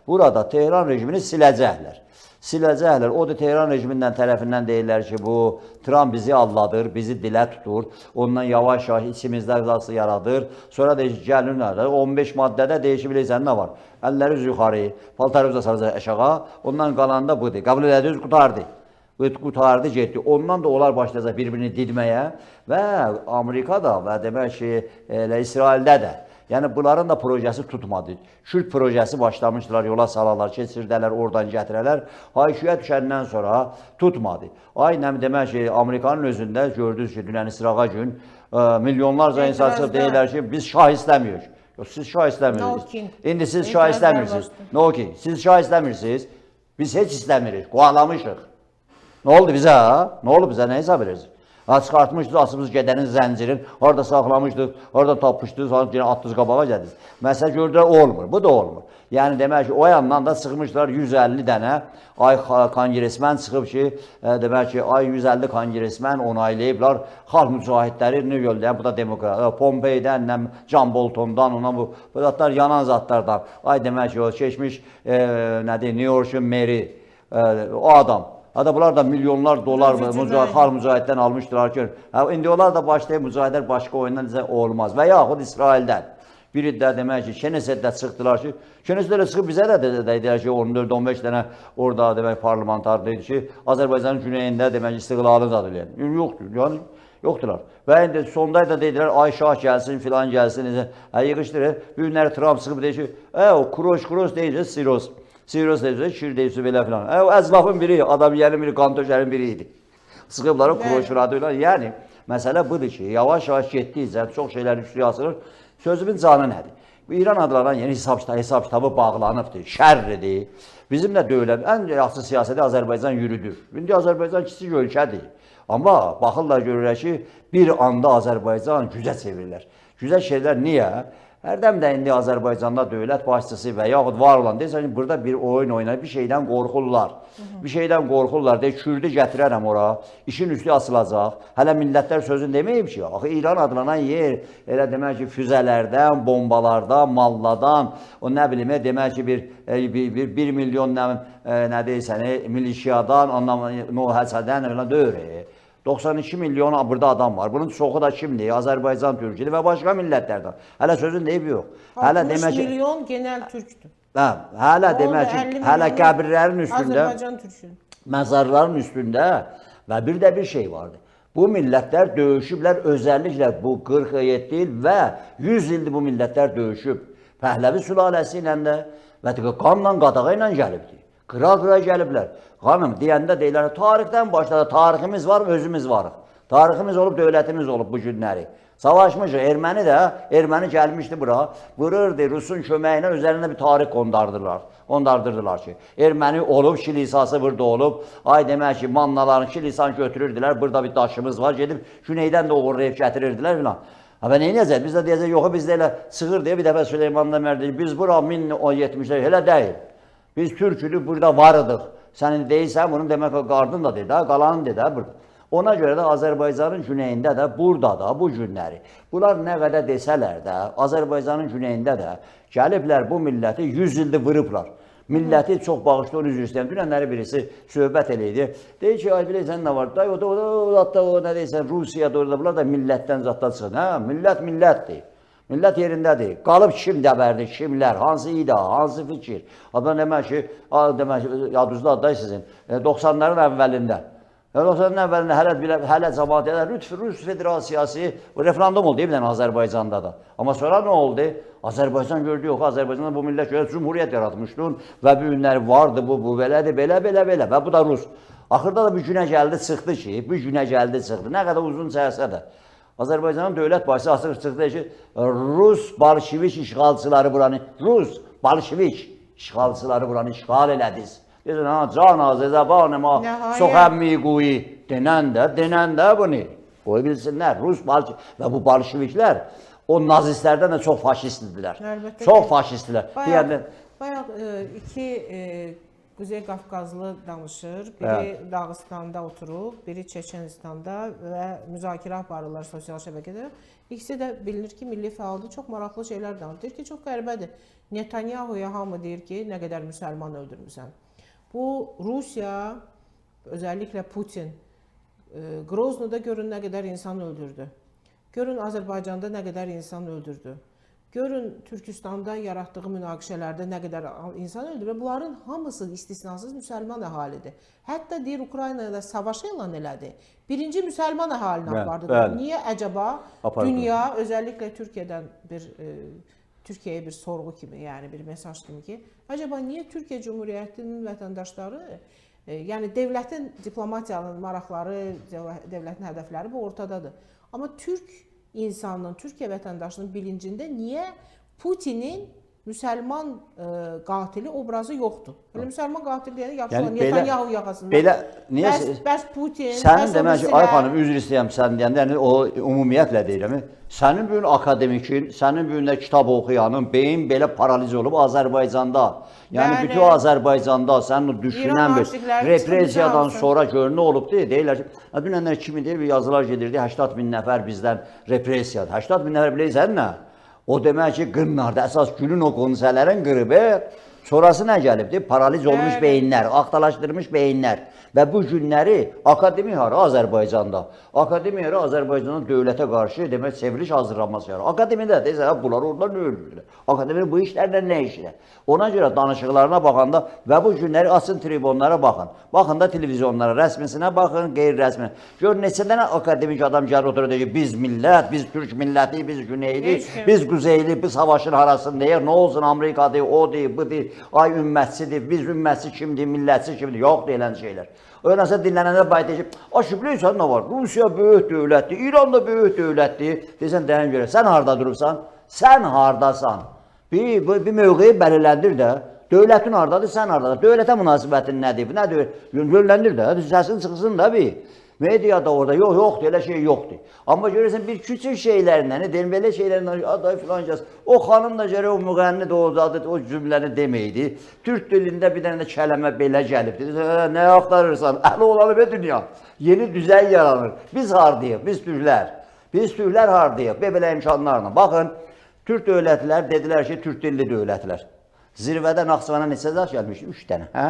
burada Tehran rejimini siləcəklər. Siləcəklər. O da Tehran rejimindən tərəfindən deyirlər ki, bu Trump bizi aldadır, bizi dilə tutur. Ondan yavaş-yavaş içimizdə qızası yaradır. Sonra deyir ki, gəlin 15 maddədə deyir ki, bilirsən nə var? Əlləri üz yuxarı, paltarı üz aşağı, ondan qalan da budur. Qəbul elədiniz, qurtardı. Qurtardı, getdi. Ondan da onlar başlayacaq bir-birini didməyə və Amerikada və demək ki, elə İsraildə də. Yəni bunların da projəsi tutmadı. Kürd projəsi başlamışdılar, yola salarlar, keçirdələr, oradan gətirələr. Hayküyə düşəndən sonra tutmadı. Aynən demək ki, Amerikanın özündə gördünüz ki, dünən İsrağa gün milyonlarca insan çıxıb deyirlər ki, biz şah istəmirik. Yox, siz şah istəmirsiniz. İndi siz şah istəmirsiniz. No king. Siz şah istəmirsiniz. Biz heç istəmirik. Qoğalamışıq. Nə oldu bizə? Ha? Nə oldu bizə? Nə hesab edirsiniz? Ha, çıxartmışdınız, asıbız gedənin zəncirin, orada saxlamışdınız, orada tapmışdınız, yenə atdınız qabağa gəldiniz. Məsələ gördülər, olmur, bu da olmur. Yəni demək ki, o yandan da çıxmışlar 150 dənə ay konqresmen çıxıb ki, demək ki, ay 150 konqresmen onaylayıblar. Xalq mücahidləri New York'da, bu da demokrat, Pompeydən, nə, John Boltondan, ondan bu zatlar yanan zatlardan. Ay demək ki, o keçmiş nədir, New York'un meri, o adam. Hətta bunlar da milyonlar dolar xalq mücahiddən almışdılar ki, hə, indi onlar da başlayıb mücahidlər başqa oyundan necə olmaz və yaxud İsraildən. Biri də demək ki, Knessetdə çıxdılar ki, Knessetdə çıxıb bizə də dedilər ki, 14-15 dənə orada demək parlamentar dedi ki, Azərbaycanın güneyində demək istiqlalını zad eləyən. Yoxdur, yəni yoxdular. Və indi sonda da dedilər, ay şah gəlsin, filan gəlsin, necə. Hə, yığışdırır. Bu günləri Trump çıxıb deyir ki, o Kroş deyir, Siros. Siros deyir, Şir deyir, belə filan. O əclafın biri, adam yiyənin biri, qan tökənin biri idi. Çıxıblar o Kroş radoyla. Yəni, məsələ budur ki, yavaş-yavaş getdikcə çox şeylərin üstü asılır. Sözümün canı nədir? Bu İran adlanan yeni hesab kitabı bağlanıbdır, şərridir. Bizim də dövlət, ən yaxşı siyasəti Azərbaycan yürüdür. İndi Azərbaycan kiçik ölkədir. Amma baxırlar görürlər ki, bir anda Azərbaycan gücə çevirirlər. Gücə çevirirlər niyə? Hərdən də indi Azərbaycanda dövlət başçısı və yaxud var olan deyirsən ki, burada bir oyun oynayır, bir şeydən qorxurlar. Bir şeydən qorxurlar, deyir, Kürdü gətirərəm ora, işin üstü asılacaq. Hələ millətlər sözünü deməyib ki, axı İran adlanan yer elə demək ki, füzələrdən, bombalardan, malladan, o nə bilim, demək ki, bir milyon nə deyirsən, milisiyadan, ondan Nohəsədən, elə deyir. 92 milyon burada adam var. Bunun çoxu da kimdir? Azərbaycan türküdür və başqa millətlərdən. Hələ sözün deyib yox. Hələ 60 demək ki, milyon genel Türkdür. Hə, hələ demək ki, hələ qəbirlərin üstündə, Azərbaycan türkü. Məzarların üstündə və bir də bir şey vardı. Bu millətlər döyüşüblər, özəlliklə bu 47 il və 100 ildir bu millətlər döyüşüb. Pəhləvi sülaləsi ilə də və qanla qadağa ilə gəlibdir. Qıra-qıra gəliblər. Xanım, deyəndə deyirlər, tarixdən başladı, tariximiz var, özümüz varıq. Tariximiz olub, dövlətimiz olub bu günləri. Savaşmışıq, erməni də, erməni gəlmişdi bura, vururdu, Rusun köməyi ilə üzərində bir tarix qondardırlar. Qondardırdılar ki, erməni olub, kilisası burada olub, ay demək ki, mannaların kilisanı götürürdülər, burada bir daşımız var, gedib güneydən də oğurlayıb gətirirdilər filan. Ha, və nə edəcək? Biz də deyəcək, yox, biz də elə sığır deyə bir dəfə Süleyman Dəmir deyir, biz bura 1070-də elə deyil. Biz türkülük burada varıdıq. Sən indi deyirsən, bunu demək o qardın da deyir, qalanın deyir, burada. Ona görə də Azərbaycanın güneyində də, burada da bu günləri, bunlar nə qədər desələr də, Azərbaycanın güneyində də gəliblər bu milləti 100 ildir vurublar. Milləti çox bağışlayır, üzr istəyirəm. Dünənləri birisi söhbət eləydi. Deyir ki, ay bilirsən nə var? Day, o da, o da, o da, o nə deyirsən, Rusiyada orada bunlar da millətdən zatdan çıxır. Hə, millət millətdir. Millət yerindədir. Qalıb kim dəbərdi, kimlər, hansı ida, hansı fikir. Adam demək ki, demək ki, yadınızda day sizin, 90-ların əvvəlində. 90-ların əvvəlində hələ cəmaat elə Rus Federasiyası referendum oldu bir dənə Azərbaycanda da. Amma sonra nə oldu? Azərbaycan gördü, yox, Azərbaycanda bu millət görə cümhuriyyət yaratmışdın və bu günləri vardı, bu belədir, belə, belə, belə və bu da Rus. Axırda da bu günə gəldi, çıxdı ki, bu günə gəldi, çıxdı. Nə qədər uzun çəksə də. Azərbaycanın dövlət başçısı açıq çıxdı ki, Rus bolşevik işğalçıları buranı, Rus bolşevik işğalçıları buranı işğal elədiniz. Deyirsən, ha, can azı zəban ma soxən miquyi denən də bunu. Qoy bilsinlər, Rus bolşevik və bu bolşeviklər o nazistlərdən də çox faşistdilər. Əlbəttə çox faşistdilər. Bayaq iki Quzey Qafqazlı danışır. Biri evet. Dağıstanda oturub, biri Çeçenistanda və müzakirə aparırlar sosial şəbəkədə. İkisi də bilinir ki, milli fəaldır. Çox maraqlı şeylər danışır. Deyir ki, çox qəribədir. Netanyahuya hamı deyir ki, nə qədər müsəlman öldürmüsən. Bu Rusiya, özəlliklə Putin, Groznoda görün nə qədər insan öldürdü. Görün Azərbaycanda nə qədər insan öldürdü. Görün Türkistanda yaratdığı münaqişələrdə nə qədər insan öldü və bunların hamısı istisnasız müsəlman əhalidir. Hətta deyir Ukrayna ilə savaş elan elədi. Birinci müsəlman əhalini apardı. Bəli. Niyə əcəba apardı. Dünya, özəlliklə Türkiyədən bir Türkiyəyə bir sorğu kimi, yəni bir mesaj kimi ki, əcəba niyə Türkiyə Cümhuriyyətinin vətəndaşları, yəni devlətin diplomatiyanın maraqları, devlətin hədəfləri bu ortadadır. Amma Türk insanının, Türkiyə vətəndaşının bilincində niyə Putinin Müsəlman qatili obrazı yoxdur. Elə müsəlman qatili deyəndə yapışırlar Yəni belə- Netanyahu yaxasından. Belə niyə Bəs Putin, Sənin bəs o demək ki, birisilər. ay xanım, üzr istəyirəm sən deyəndə, yəni o ümumiyyətlə deyirəm. Sənin bu gün akademikin, sənin bu gün də kitab oxuyanın beyin belə paraliz olub Azərbaycanda. Yəni Bəli. bütün Azərbaycanda sənin o düşünən bir repressiyadan sonra gör nə olubdu? Deyirlər ki, dünənlər kimi deyir, bir yazılar gedirdi, 80 min nəfər bizdən repressiyadır. 80 min nəfər bilirsən nə? O demək ki, qırnardı. Əsas gülün o qonsələrin qırıb. Sonrası nə gəlibdi? Paraliz olmuş Bəli. beyinlər, axtalaşdırılmış beyinlər. Və bu günləri akademiya hara Azərbaycanda? Akademiya hara Azərbaycanda dövlətə qarşı demək çevriliş hazırlanması yarar. Akademiyada deyirsən, hə, bunlar orada nə ölürlər? Akademiya bu işlərlə nə işlə? Ona görə danışıqlarına baxanda və bu günləri açın tribunlara baxın. Baxın da televizyonlara, rəsmisinə baxın, qeyri-rəsminə. Gör neçə dənə akademik adam gəlir oturur deyir ki, biz millət, biz türk milləti, biz güneyli, biz quzeyli, biz savaşın harasındayıq, nə olsun Amerikadır, o deyir, bu deyir, ay ümmətsidir, biz ümmətçi kimdir, millətçi kimdir, yox deyilən şeylər. Öyrənsə dinlənəndə bayaq deyir ki, aşı bilirsən nə var? Rusiya böyük dövlətdir, İran da böyük dövlətdir. Deyirsən dayan görə, sən harda durursan? Sən hardasan? Bir mövqeyi belirləndir də. Dövlətin hardadır, sən hardadır? Dövlətə münasibətin nədir? Nədir? Yönləndir də, səsin çıxsın da bir. Mediada orada yox, yoxdur, elə şey yoxdur. Amma görürsən bir küçük şeylərlə, deyim belə şeylərlə, aday filan kəs. O xanım da gərək o müğənni də o zadı o cümləni deməydi. Türk dilində bir dənə də kələmə belə gəlibdi. Hə, nə axtarırsan? Əli olanı be dünya. Yeni düzən yaranır. Biz hardayıq? Biz türklər. Biz türklər hardayıq? Belə imkanlarla. Baxın, Türk dövlətlər dedilər ki, türk dilli dövlətlər. Zirvədə Naxçıvana neçə zat gəlmişdi? 3 dənə, hə?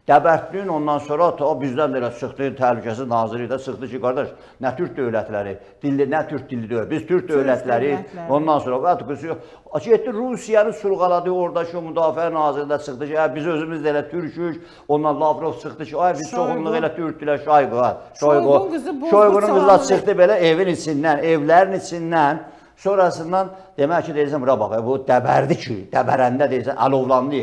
Dəbərtdin ondan sonra ta bizdən də elə çıxdı, təhlükəsizlik naziri də çıxdı ki, qardaş, nə türk dövlətləri, dilli, nə türk dilli dövlət, biz türk dövlətləri, ondan sonra getdi Rusiyanı surğaladı, oradakı o müdafiə naziri də çıxdı ki, hə, biz özümüz də elə türkük, ondan Lavrov çıxdı ki, ay biz çoxunluq elə türkdülər, Şoygu, hə, Şoygu. Şoygunun qızı da çıxdı belə evin içindən, evlərin içindən. Sonrasından demək ki, deyirsən bura bax, bu dəbərdi ki, dəbərəndə deyirsən əlovlandı.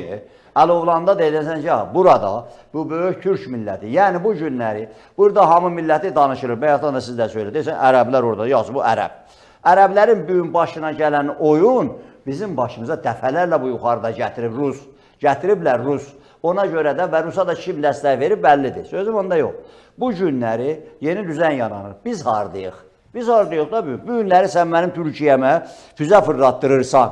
Əlovlanda deyirsən ki, ha, burada bu böyük türk milləti, yəni bu günləri burada hamı milləti danışırır. Bayaqdan da siz də söylədi. Deyirsən ərəblər orada, yazı bu ərəb. Ərəblərin bu gün başına gələn oyun bizim başımıza dəfələrlə bu yuxarıda gətirib Rus. Gətiriblər Rus. Ona görə də və Rusa da kim dəstək verib bəllidir. Sözüm onda yox. Bu günləri yeni düzən yaranır. Biz hardayıq? Biz hardayıq da bu. Bu günləri sən mənim Türkiyəmə füzə fırlatdırırsan.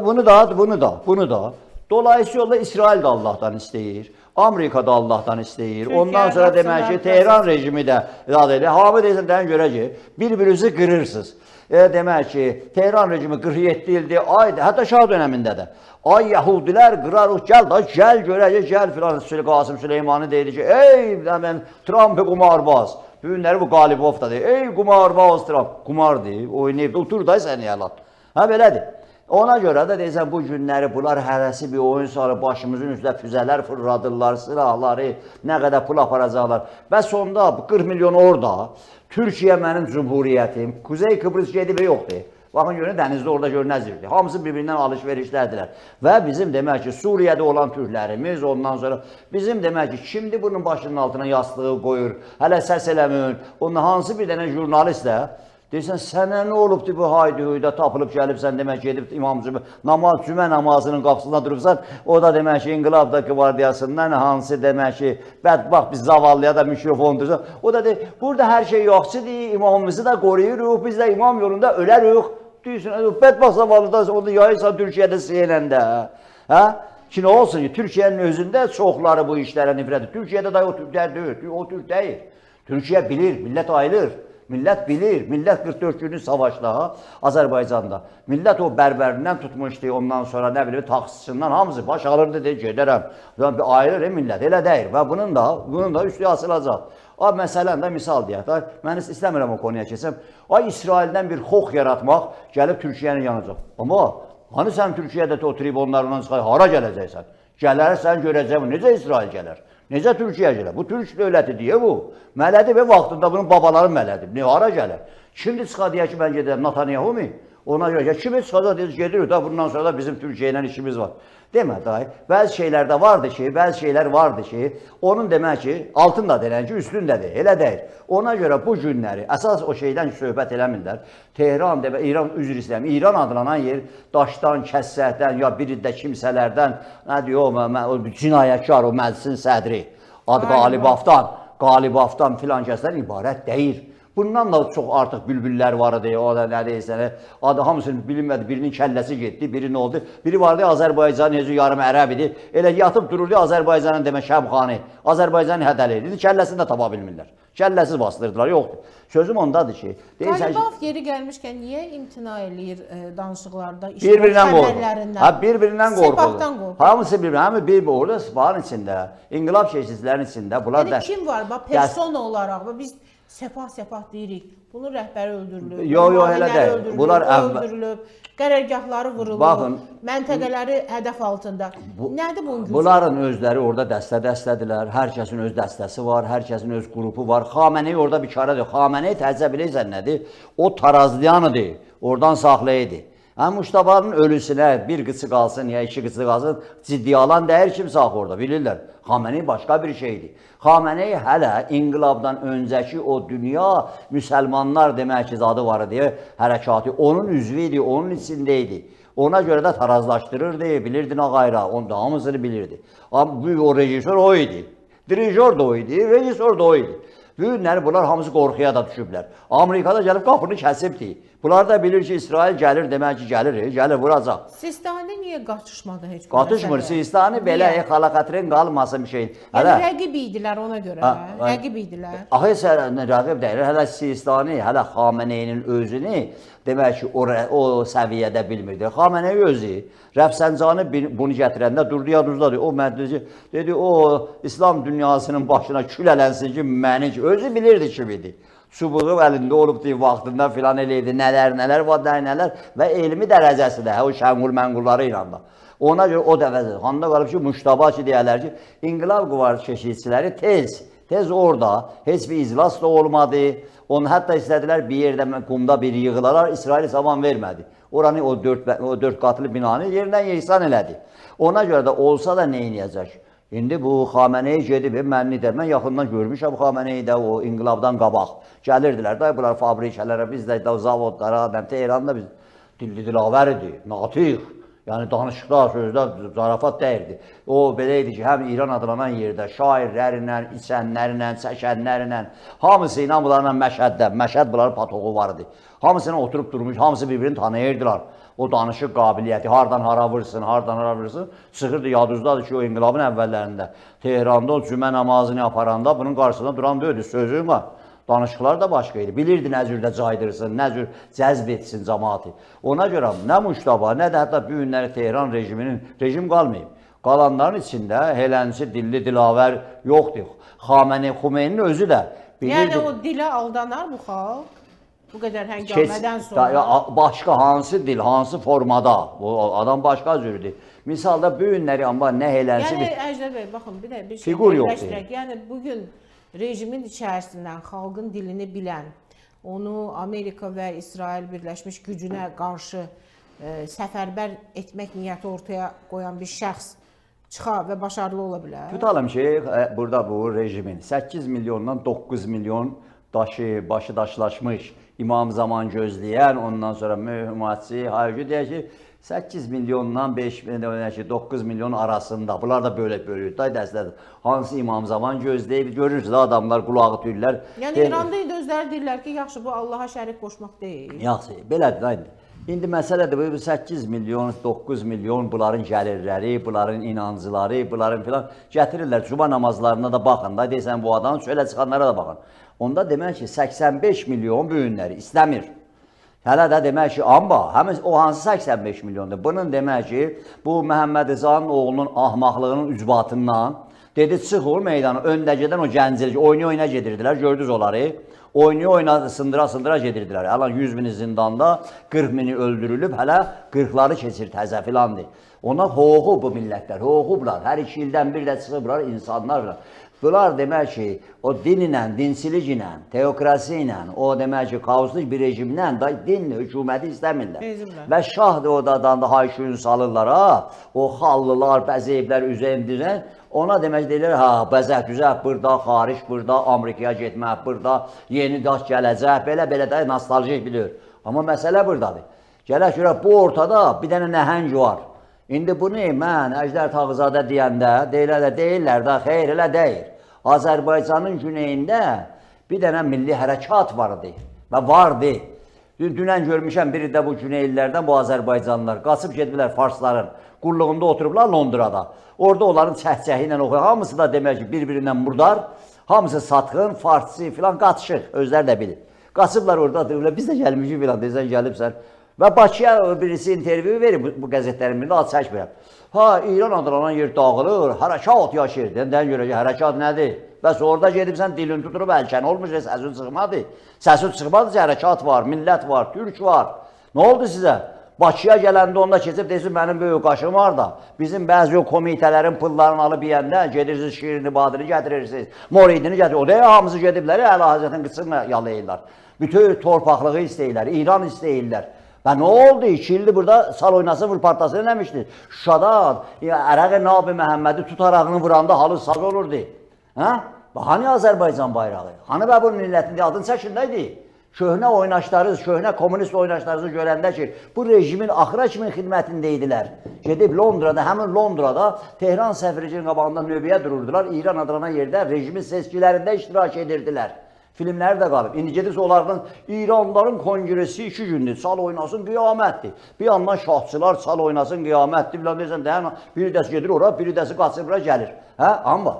Bunu da, bunu da, bunu da. Dolayısıyla İsrail də Allahdan istəyir. Amerika da Allahdan istəyir. Türkiyə, Ondan sonra demək ki, Tehran rejimi də zad elə. Hamı deyirsən dayan görəcək. Bir-birinizi qırırsınız. Demək ki, Tehran rejimi 47 ildir, ay, hətta Şah dönəmində də. Ay Yahudilər qırarıq, gəl da, gəl görəcək, gəl filan. Qasım Süleymani deyir ki, ey mən Trump qumarbaz. Bu günləri bu Qalibov da deyir, ey qumarbaz Trump. Qumardır, oynayıb, otur da sən yalan. Hə belədir. Ona görə də deyirsən bu günləri bunlar hərəsi bir oyun salıb başımızın üstə füzələr fırladırlar, silahları, nə qədər pul aparacaqlar. Və sonda 40 milyon orada, Türkiyə mənim cümhuriyyətim, Kuzey Kıbrıs gedib yoxdur. Baxın görün dənizdə orada gör nə. Hamısı bir-birindən alış-verişlərdirlər. Və bizim demək ki, Suriyədə olan türklərimiz, ondan sonra bizim demək ki, kimdir bunun başının altına yastığı qoyur, hələ səs eləmir. Ondan hansı bir dənə jurnalist də deyirsən sənə nə olubdu bu haydi huyda tapılıb gəlibsən demək ki, gedib İmam Cümə namaz cümə namazının qapısında durubsan, o da demək ki, İnqilab da qvardiyasından hansı demək ki, bədbəxt bir zavallıya da mikrofon dursan. O da deyir, burada hər şey yoxçudur, imamımızı da qoruyuruq, biz də imam yolunda ölərik. Deyirsən, bədbəxt zavallıda onu yayırsan Türkiyədə CNN-də. Hə? Ki nə olsun ki, Türkiyənin özündə çoxları bu işlərə nifrət edir. Türkiyədə də o türklər deyil, o türk deyil. Türkiyə bilir, millət ayılır. Millət bilir, millət 44 günlük savaşda Azərbaycanda. Millət o bərbərindən tutmuşdu, ondan sonra nə bilim taksisindən hamısı baş alırdı deyir, gedərəm. Yəni bir ayılır millət, elə deyil və bunun da üstü asılacaq. Ay məsələn də misal deyək də, mən istəmirəm o konuya keçsəm. Ay İsraildən bir xox yaratmaq gəlib Türkiyənin yanacaq. Amma hani sən Türkiyədə o tribunlarından çıxar, hara gələcəksən? Gələrsən görəcəksən, necə İsrail gələr? Necə Türkiyə gələr? Bu türk dövləti deyə bu. Mələdi və vaxtında bunun babaları mələdi. Ne hara gələr? Şimdi çıxa deyə ki, mən gedirəm Netanyahu mu? Ona görə ki, kimi çıxacaq deyir, gedirik da bundan sonra da bizim Türkiyə ilə işimiz var. Demə dayı, bəzi şeylər də vardı ki, bəzi şeylər vardı ki, onun demək ki, altın da deyilən ki, üstün də deyil, elə deyil. Ona görə bu günləri əsas o şeydən söhbət eləmirlər. Tehran demə, İran, üzr istəyirəm, İran adlanan yer daşdan, kəssəkdən ya bir də kimsələrdən, nə deyir o, o cinayətkar, o məclisin sədri, adı Qalibafdan filan kəslər ibarət deyil. Bundan da çox artıq bülbüllər var idi, o da nə deyirsən, adı hamısını bilinmədi, birinin kəlləsi getdi, biri nə oldu? Biri vardı Azərbaycanın özü yarım ərəb idi, elə yatıb dururdu Azərbaycanın demə Şəmxani, Azərbaycanın hədəli idi, kəlləsini də tapa bilmirlər. Kəlləsiz bastırdılar, yoxdur. Sözüm ondadır ki, deyirsən ki, Qalibaf yeri gəlmişkən niyə imtina eləyir danışıqlarda, bir-birindən qorxur. Ha, bir-birindən qorxur. Sepahdan qorxur. Hamısı bir-birindən, hamı bir orada Sepahın içində, inqilab keşişçilərinin içində bunlar yəni kim var? Bax, persona olaraq biz Sepah deyirik. Bunun rəhbəri öldürülüb. Yox, yox, elə deyil. Bunlar öldürülüb, qərargahları vurulub, baxın, məntəqələri hədəf altında. Nədir bunun gücü? Bunların özləri orada dəstə-dəstədirlər. Hər kəsin öz dəstəsi var, hər kəsin öz qrupu var. Xamenei orada bir karədir. Xamenei təzə bilirsən nədir? O tarazlayanıdır. Oradan saxlayıdır. Həm Muştabanın ölüsünə bir qıçı qalsın ya iki qıçı qalsın, ciddi alan dəyər kimsə axı orada, bilirlər. Xamenei başqa bir şeydir. Xamenei hələ inqilabdan öncəki o dünya müsəlmanlar demək ki, adı var idi, hərəkatı onun üzvü idi, onun içində idi. Ona görə də tarazlaşdırırdı, bilirdi nə qayra, onun da hamısını bilirdi. Amma o rejissor o idi. Dirijor da o idi, rejissor da o idi. Bu günləri bunlar hamısı qorxuya da düşüblər. Amerikada gəlib qapını kəsibdi. Bunlar da bilir ki, İsrail gəlir, demək ki, gəlir, gəlir, vuracaq. Sistani niyə qaçışmadı heç bu Qatışmır. Sistani belə xalaqatrin qalmasın bir şey. Hələ yəni rəqib idilər ona görə, rəqib idilər. Axı rəqib deyil. Hələ Sistani, hələ Xameneyinin özünü demək ki, o səviyyədə bilmirdi. Xamenei özü Rəfsəncani bunu gətirəndə durdu yadınızdadır. O məclisi dedi, o İslam dünyasının başına kül ələnsin ki, məni özü bilirdi kim idi. Çubuğu əlində olubdu vaxtında filan elə idi, nələr, nələr var, nələr və elmi dərəcəsi də, o şənqul mənqulları ilə də. Ona görə o dəvəzə, xanda qalıb ki, Muştaba ki, deyərlər ki, İnqilab Quvar keşikçiləri tez orada heç bir iclas da olmadı. Onu hətta istədilər bir yerdə qumda bir yığılalar, İsrail zaman vermədi. Oranı o dörd qatlı binanı yerindən yeksan elədi. Ona görə də olsa da nə eləyəcək? İndi bu Xamenei gedib, mən nə deyəm, mən yaxından görmüşəm Xameneyi də o inqilabdan qabaq. Gəlirdilər də bunlar fabrikələrə, biz də zavodlara, Tehranda biz dilli dilavər idi, natiq. Yəni danışıqlar, sözlər, zarafat deyirdi. O belə idi ki, həm İran adlanan yerdə şairlərlə, içənlərlə, çəkənlərlə, hamısı ilə bunlarla Məşəddə, Məşəd bunların patoğu var idi. Hamısına oturub durmuş, hamısı bir-birini tanıyırdılar. O danışıq qabiliyyəti, hardan hara vursun, hardan hara vursun, çıxırdı yadınızdadır ki, o inqilabın əvvəllərində Tehranda o cümə namazını aparanda bunun qarşısında duran deyildi, sözüm var. Danışıqlar da başqa idi. Bilirdi nə cür də caydırsın, nə cür cəzb etsin cəmaatı. Ona görə nə Muştaba, nə də hətta bu günləri Tehran rejiminin, rejim qalmayıb. Qalanların içində helənçi, dilli, dilavər yoxdur. Xamenei, Xumeyninin özü də bilirdi. Yəni o dilə aldanar bu xalq? Bu qədər həngamədən sonra. Ya, başqa hansı dil, hansı formada? Bu adam başqa cürdür. Misalda bu günləri amma nə helənçi Yəni Əjdər bəy, baxın bir də bir şey fiqur yoxdur. Yəni bugün rejimin içərisindən xalqın dilini bilən, onu Amerika və İsrail birləşmiş gücünə qarşı səfərbər etmək niyyəti ortaya qoyan bir şəxs çıxa və başarılı ola bilər. Tutalım ki, burada bu rejimin 8 milyondan 9 milyon daşı, başı daşlaşmış, imam zaman gözləyən, ondan sonra mühümmatçı, hayırcı deyək ki, 8 milyondan 5, 9 milyon arasında. Bunlar da böyle bölür. Day dəstədir. Hansı imam zaman gözləyib, görürsünüz adamlar qulağı tüyürlər. Yəni İranda indi özləri deyirlər ki, yaxşı bu Allaha şərik qoşmaq deyil. Yaxşı, belədir. İndi. İndi məsələdir, bu 8 milyon, 9 milyon bunların gəlirləri, bunların inancıları, bunların filan gətirirlər. Cuma namazlarına da baxın da, deyirsən bu adam çölə çıxanlara da baxın. Onda demək ki, 85 milyon bu günləri istəmir. Hələ də demək ki, amma həmin o hansı 85 milyondur? Bunun demək ki, bu Məhəmməd Rızanın oğlunun ahmaqlığının ucbatından dedi çıx o meydana, öndə gedən o gənclik oynaya-oynaya gedirdilər, gördünüz onları. Oynaya-oynaya, sındıra-sındıra gedirdilər. Hələ 100 mini zindanda, 40 mini öldürülüb, hələ 40-ları keçir təzə filandır. Ona hoğu bu millətlər, hoğublar. Hər 2 ildən bir də çıxıblar insanlarla. Bunlar demək ki, o dinlə, dinçiliklə, teokrasi ilə, o demək ki, kaoslu bir rejimlə da din hökuməti istəmirlər. Beziblər. Və şah da odadan da hayşuyun salırlar ha, o xallılar, bəzəyiblər üzəyin düzən. Ona demək deyirlər, ha, bəzək düzək burada, xaric burada, Amerikaya getmək burada, yeni daş gələcək, belə-belə də nostaljik bilir. Amma məsələ buradadır. Gələk görə bu ortada bir dənə nəhəng var. İndi bunu mən Əjdər Tağızadə deyəndə deyirlər də deyirlər də xeyr elə deyil. Azərbaycanın güneyində bir dənə milli hərəkat vardı və vardı. Dünən görmüşəm biri də bu güneylilərdən bu Azərbaycanlılar qaçıb gediblər farsların qulluğunda oturublar Londrada. Orada onların çəhçəhi ilə oxuyur. Hamısı da demək ki, bir-birindən murdar, hamısı satqın, farsçı filan qatışıq, özləri də bilir. Qaçıblar orada durublar. Biz də gəlmişik filan, desən gəlibsən. Və Bakıya birisi intervyu verir bu qəzetlərin birində, ad çəkmirəm. Ha, İran adlanan yer dağılır, hərəkat yaşayır. Deyən görə ki, hərəkat nədir? Bəs orada gedibsən dilin tutulub əlkən olmuş, səsin çıxmadı. Səsin çıxmadı ki, hərəkat var, millət var, türk var. Nə oldu sizə? Bakıya gələndə onda keçib desin mənim böyük qaşım var da. Bizim bəzi o komitələrin pullarını alıb yeyəndə gedirsiniz Şirin İbadını gətirirsiniz, Moridini gətirirsiniz. O da hamısı gediblər, Əla Həzrətin qıçını yalayırlar. Bütün torpaqlığı istəyirlər, İran istəyirlər. Və nə oldu? 2 ildir burada sal oynasın vur partlasın eləmişdi. Şuşada Ərəq-i Nabi Məhəmmədi tutarağını vuranda halı saz olurdu. Hə? Və hani Azərbaycan bayrağı? Hani və bu millətin adını çəkin idi? Köhnə oynaşları, köhnə kommunist oynaşlarınızı görəndə ki, bu rejimin axıra kimi xidmətində idilər. Gedib Londrada, həmin Londrada Tehran səfiricinin qabağında növbəyə dururdular. İran adlanan yerdə rejimin seçkilərində iştirak edirdilər. Filmləri də qalıb. İndi gedirsə onlardan İranlıların konqresi 2 gündür. Çal oynasın qiyamətdir. Bir yandan şahçılar çal oynasın qiyamətdir. Filan deyirsən, dayan, bir dəsi gedir ora, bir dəsi qaçır bura gəlir. Hə? Amma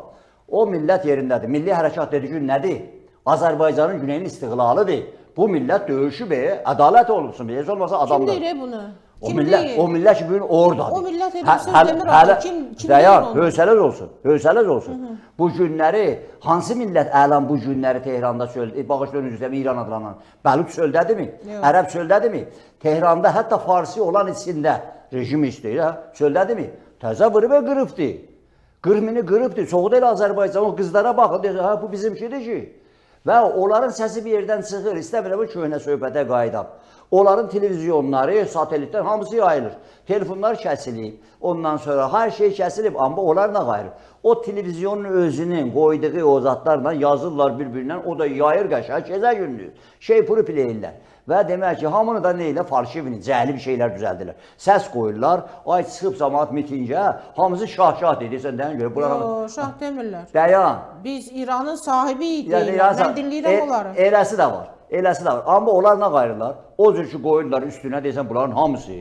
o millət yerindədir. Milli hərəkat dediyi nədir? Azərbaycanın güneyinin istiqlalıdır. Bu millət döyüşüb, ədalət olunsun. Heç olmasa Kim adamlar. deyir bunu? O Kim millət, deyir? o millət ki bugün oradadır. O millət elə söz demir axı. Kim dayan, deyir onu? hövsələz olsun, hövsələz olsun. Bu günləri hansı millət əlan bu günləri Tehranda çöl, bağışlayın üzr istəyirəm, İran adlanan. Bəluc çöldədirmi? Yox. Ərəb çöldədirmi? Tehranda hətta farsi olan içində rejim istəyir, hə? Çöldədirmi? Təzə vurub qırıbdı. Qırmını qırıbdı. Çoxu da elə Azərbaycan o qızlara baxın, deyir, hə bu bizimkidir ki. Və onların səsi bir yerdən çıxır. İstəmirəm bu köhnə söhbətə qayıdam. Onların televizyonları, satelitlər hamısı yayılır. Telefonlar kəsilib. Ondan sonra hər şey kəsilib, amma onlar nə qayırır? O televizyonun özünün qoyduğu o zətlərlə yazırlar bir-birindən, o da yayır qəşəng gecə gündüz. Şey puru pleyirlər. Və demək ki, hamını da nə ilə farşivini, cəhli bir şeylər düzəldirlər. Səs qoyurlar, ay çıxıb cəmaət mitingə, hamısı şah-şah deyirsən, dəyin görə bura Yox, şah demirlər. Dayan. Biz İranın sahibiyik Yəni deyirlər. İran- Mən dinləyirəm onları. Eləsi də var. Eləsi də var. Amma onlar nə qayırırlar? O cür ki qoyurlar üstünə deyirsən bunların hamısı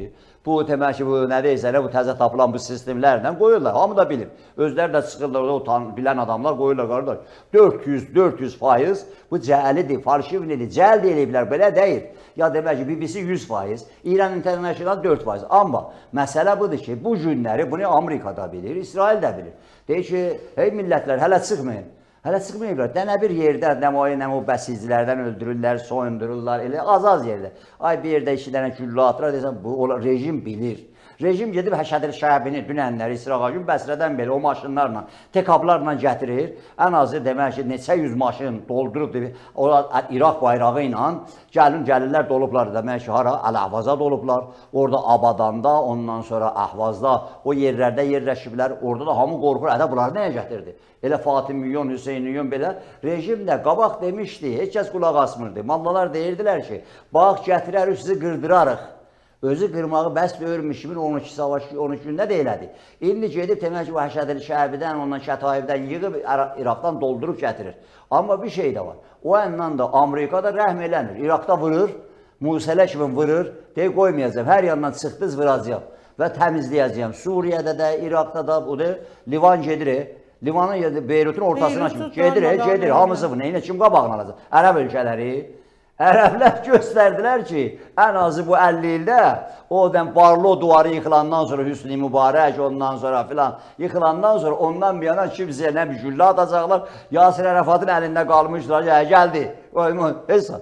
bu demək ki bu nə deyirsən bu təzə tapılan bu sistemlərlə qoyurlar. Hamı da bilir. Özləri də çıxırlar orada utan, bilən adamlar qoyurlar qardaş. 400% bu cəlidir, farşivnidir, cəld eləyiblər, belə deyil. Ya demək ki BBC 100%, İran International 4%. Amma məsələ budur ki, bu günləri bunu Amerika da bilir, İsrail də bilir. Deyir ki, hey millətlər hələ çıxmayın. Hələ çıxmayıblar. Dənə bir yerdə nə o, nə o bəsiclərdən öldürürlər, soyundururlar, elə az-az yerdə. Ay bir yerdə 2 dənə güllə atırlar, desən bu ola, rejim bilir. Rejim gedib Həşədir Şəbini dünənləri İsrağa gün Bəsrədən belə o maşınlarla, tekablarla gətirir. Ən azı demək ki, neçə yüz maşın doldurub onlar İraq bayrağı ilə gəlirlər dolublar demək ki, hara Əl-Əhvaza dolublar. Orada Abadanda, ondan sonra Əhvazda o yerlərdə yerləşiblər. Orada da hamı qorxur. Ədə bunları nəyə gətirdi? Elə Fatimiyon, Hüseyniyon belə rejim də qabaq demişdi, heç kəs qulaq asmırdı. Mollalar deyirdilər ki, bax gətirərik sizi qırdırarıq. Özü qırmağı bəs döyürmüş 2012 savaş 12 gündə də elədi. İndi gedib demək ki, bu Həşədil Şəbidən, ondan Kətayibdən yığıb İraqdan doldurub gətirir. Amma bir şey də var. O yandan da Amerika da rəhm eləmir. İraqda vurur, Musələ kimi vurur, deyir qoymayacağam. Hər yandan çıxdınız vuracağam və təmizləyəcəyəm. Suriyədə də, İraqda da, o da Livan gedir. Livanın Beyrutun ortasına kimi gedir, gedir. Hamısı bu. Neyinə kim qabağını alacaq? Ərəb ölkələri. Ərəblər göstərdilər ki, ən azı bu 50 ildə o dən Barlo duvarı yıxılandan sonra Hüsni Mübarək ondan sonra filan yıxılandan sonra ondan bir yana kimsəyə nə bir güllə atacaqlar. Yasir Ərəfatın əlində qalmışlar. Ya gəldi. Hesab.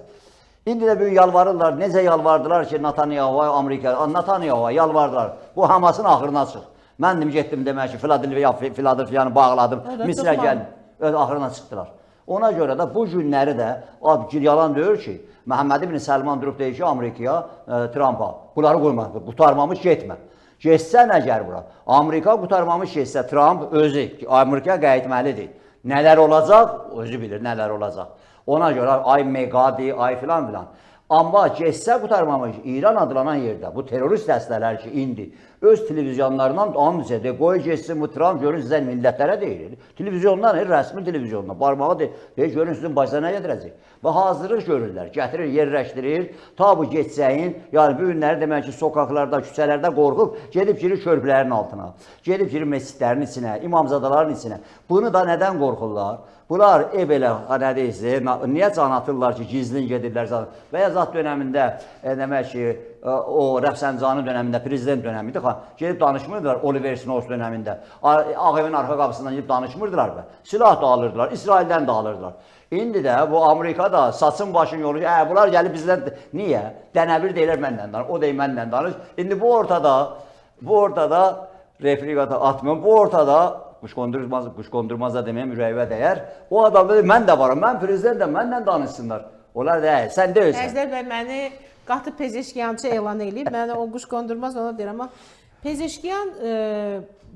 İndi də bir yalvarırlar. Necə yalvardılar ki, Netanyahu Amerika, Netanyahu yalvardılar. Bu Hamasın axırına çıx. Mən dim getdim demək ki, Filadelfiyanı bağladım. Misrə gəldim. Öz axırına çıxdılar. Ona görə də bu günləri də yalan deyir ki, Məhəmməd ibn Səlman durub deyir ki, Amerikaya, Trampa, bunları qoyma, qurtarmamış getmə. Getsən əgər bura, Amerika qurtarmamış getsə, Tramp özü Amerikaya qayıtməlidir. Nələr olacaq, özü bilir nələr olacaq. Ona görə ay meqadi, ay filan filan. Amma getsə qurtarmamış İran adlanan yerdə bu terrorist dəstələr ki, indi öz televizyonlarından and içə qoy getsin bu Tramp görün sizə millətlərə deyir. Televizyondan, rəsmi televizyondan barmağı deyir, görün sizin başına nə gətirəcək. Və hazırlıq görürlər, gətirir, yerləşdirir. Ta bu getsəyin, yəni bu günləri demək ki, sokaqlarda, küçələrdə qorxub gedib girir körpülərin altına, gedib girir məscidlərin içinə, imamzadaların içinə. Bunu da nədən qorxurlar? Bunlar ev elə, nə deyirsiz, niyə can atırlar ki, gizlin gedirlər zat. Və ya zat dönəmində, demək ki, o Rəfsəncani dönəmində, prezident dönəmində, gedib danışmırdılar Oliver Snows dönəmində. Ağ evin arxa qapısından gedib danışmırdılar bə. Silah da alırdılar, İsraildən də alırdılar. İndi də bu Amerika da saçın başın yolu, bunlar gəlib bizdən niyə? Dənəbir deyirlər mənlə danış, o deyir mənlə danış. İndi bu ortada, replikata atmıyorum, bu ortada quşqondurmaz, quşqondurmaz da deməyim, ürəyimə dəyər. O adam dedi, mən də varam, mən prezidentim, mənlə danışsınlar. Onlar deyir, sən deyilsən. Əjdər bəy məni qatı Pezeşkiyançı elan eləyib. Mən o quşqondurmaz ona deyirəm, amma Pezeşkiyan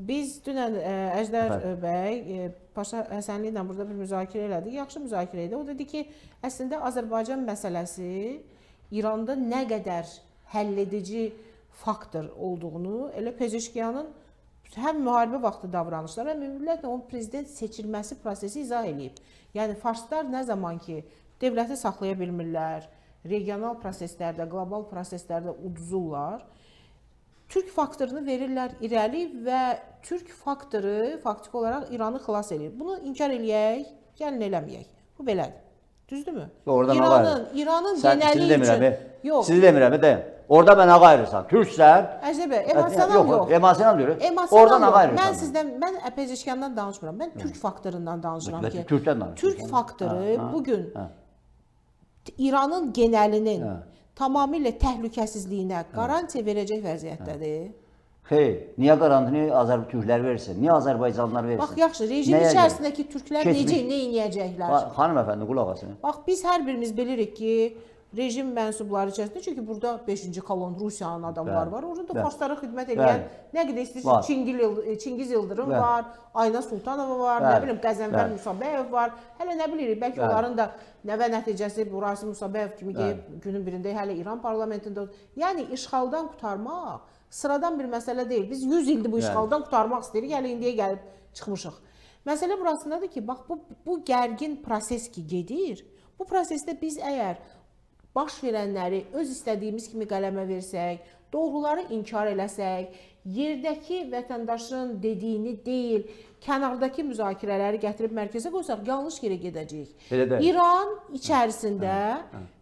biz dünən Əjdər bəy Paşa Həsənli ilə burada bir müzakirə elədik. Yaxşı müzakirə idi. O dedi ki, əslində Azərbaycan məsələsi İranda nə qədər həlledici faktor olduğunu elə Pezeşkiyanın həm müharibə vaxtı davranışları, həm ümumiyyətlə onun prezident seçilməsi prosesi izah eləyib. Yəni farslar nə zaman ki dövləti saxlaya bilmirlər, regional proseslərdə, qlobal proseslərdə uduzurlar, Türk faktorunu verirlər irəli və Türk faktoru faktiki olaraq İranı xilas eləyir. Bunu inkar eləyək, gəlin eləməyək. Bu belədir. Düzdürmü? İranın genəli üçün... Yox. Sizi demirəm, deyim. Orada mənə ayırırsan. Türksən. Əjdər bəy, emosional yox. Emosional deyir. Oradan ayırırsan. Mən sizdən, mən Pezeşkiyandan danışmıram. Mən Türk faktorundan danışıram ki, Türkdən danışıram. Türk faktoru bugün İranın genəlinin tamamilə təhlükəsizliyinə qarantiya verəcək vəziyyətdədir. Xeyr, niyə qarantini Türklər versin? Niyə Azərbaycanlılar versin? Bax, yaxşı, rejim içərisindəki türklər necə, nə eləyəcəklər? Xanım əfəndi, qulaq asın. Bax, biz hər birimiz bilirik ki, rejim mənsubları içərisində, çünki burada 5-ci kolon Rusiyanın adamları var. Orada da farslara xidmət edən nə qədər istəyirsin, Çingiz Yıldırım var, Ayna Sultanova var, nə bilim, Qəzənfər Musabəyev var. Hələ nə bilirik, bəlkə onların da nəvə nəticəsi bu Rasim Musabəyev kimi gəlib günün birində hələ İran parlamentində. Yəni işğaldan qurtarmaq sıradan bir məsələ deyil. Biz 100 ildir bu işğaldan qurtarmaq istəyirik, hələ indiyə gəlib çıxmışıq. Məsələ burasındadır ki, bax bu gərgin proses ki gedir, bu prosesdə biz əgər baş verənləri öz istədiyimiz kimi qələmə versək, doğruları inkar eləsək, yerdəki vətəndaşın dediyini deyil, kənardakı müzakirələri gətirib mərkəzə qoysaq, yanlış yerə gedəcəyik. İran içərisində,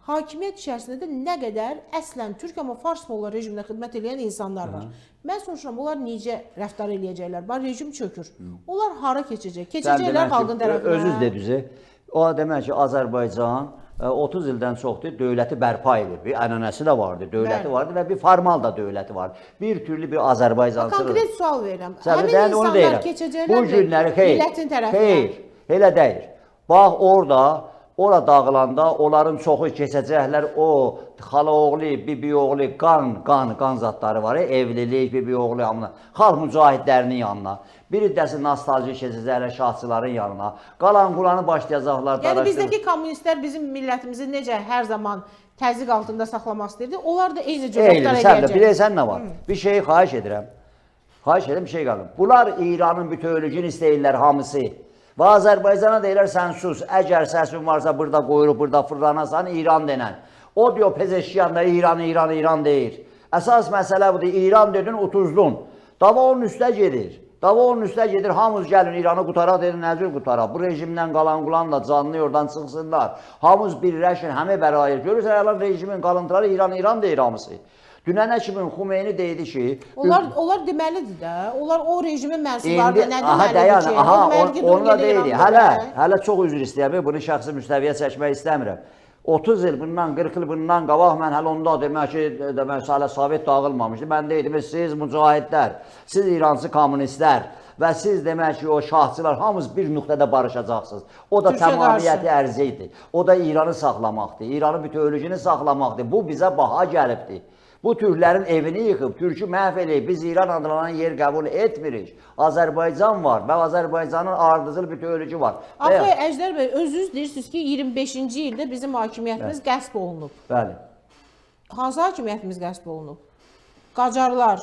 hakimiyyət içərisində də nə qədər əslən türk, amma fars molla rejiminə xidmət eləyən insanlar var. Mən soruşuram, onlar necə rəftar eləyəcəklər? Bax, rejim çökür. Onlar hara keçəcək? Keçəcəklər xalqın tərəfinə. Özünüz dediniz. O demək ki, Azərbaycan 30 ildən çoxdur dövləti bərpa edib. Bir ənənəsi də vardı, dövləti vardı və bir formal da dövləti vardı. Bir türlü bir Azərbaycançılıq. Konkret sual verirəm. Həmin insanlar keçəcəklər bu günləri, xeyr, millətin tərəfinə? Xeyr, elə deyil. Bax, orada, ora dağılanda onların çoxu keçəcəklər o xalaoğlu, bibioğlu, qan zatları var, evlilik, bibioğlu, hamına, xalq mücahidlərinin yanına. Bir iddəsi nostalji keçəcəklər şahçıların yanına. Qalan qulanı başlayacaqlar. Yəni bizdəki kommunistlər bizim millətimizi necə hər zaman təzyiq altında saxlamaq istəyirdi, onlar da eyni cür rəftar edəcək. Bilirsən nə var? Bir şeyi xahiş edirəm. Xahiş edirəm, bir şey qalın. Bunlar İranın bütövlüyünü istəyirlər hamısı. Və Azərbaycana deyirlər, sən sus, əgər səsin varsa burada qoyulub, burada fırlanasan, İran denən. O diyor Pezeşkiyan da İran, İran, İran deyir. Əsas məsələ budur, İran dedin, utuzdun. Dava onun üstə gedir. Dava onun üstə gedir, hamımız gəlin İranı qutaraq, dedin, nə cür qutaraq? Bu rejimdən qalan qulan da canlı oradan çıxsınlar. Hamımız birləşin, həmi bərayır. Görürsən, hələ rejimin qalıntıları İran, İran deyir hamısı. Dünənə kimi Xümeyni deydi ki... Onlar deməlidir də, onlar o rejimin mənsubları da nə deməlidir ki? Aha, onu da deydi. Hələ çox üzr istəyəm, bunu şəxsi müstəviyə çəkmək istəmirəm. 30 il bundan, 40 il bundan qabaq mən hələ onda demək ki, hələ Sovet dağılmamışdı. Mən deydim, siz mücahidlər, siz İrançı kommunistlər, Və siz demək ki, o şahçılar hamınız bir nöqtədə barışacaqsınız. O da Türkiyə təmamiyyəti qarşı. ərzi idi. O da İranı saxlamaqdır. İranın bütövlüyünü saxlamaqdır. Bu bizə baha gəlibdi. Bu türklərin evini yıxıb, türkü məhv eləyib. Biz İran adlanan yer qəbul etmirik. Azərbaycan var və Azərbaycanın ardıcıl bütövlüyü var. Axı Əjdər bəy, özünüz deyirsiniz ki, 25-ci ildə bizim hakimiyyətimiz qəsb olunub. Bəli. Hansı hakimiyyətimiz qəsb olunub? Qacarlar,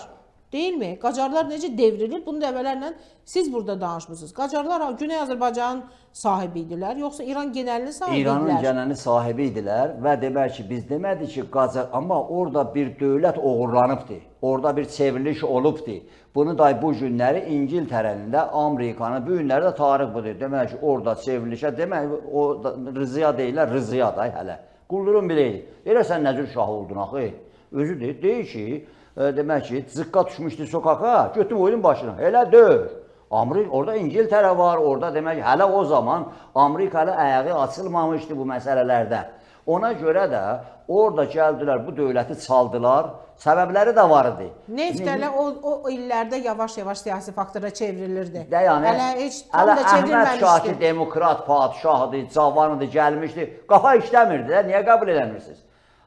deyilmi? Qacarlar necə devrilir? Bunu dəfələrlə siz burada danışmısınız. Qacarlar Güney Azərbaycanın sahibi idilər, yoxsa İran genəlinin sahibi İranın idilər? genəlini sahibi idilər və demək ki, biz demədik ki, Qacar, amma orada bir dövlət oğurlanıbdı. Orada bir çevriliş olubdu. Bunu da bu günləri İngiltərənin də, Amerikanın, bu günləri də tarix budur. Demək ki, orada çevrilişə, demək o da, Rızıya deyirlər, Rızıya da hələ. Quldurun biri idi. Elə sən nə cür şah oldun axı? Özü deyir, deyir ki, demək ki, cıqqa düşmüşdü sokağa, götüm qoydum başına. Elə deyil. Amerika, orada İngiltərə var, orada demək hələ o zaman Amerika hələ ayağı açılmamışdı bu məsələlərdə. Ona görə də orada gəldilər, bu dövləti çaldılar. Səbəbləri də var idi. Neft hələ o illərdə yavaş-yavaş siyasi faktora çevrilirdi. Də yəni, hələ heç tam hələ da Əhməd Şah ki çevrilməmişdi. demokrat padşahdır, cavanıdır, gəlmişdi. Qafa işləmirdi də, niyə qəbul eləmirsiniz?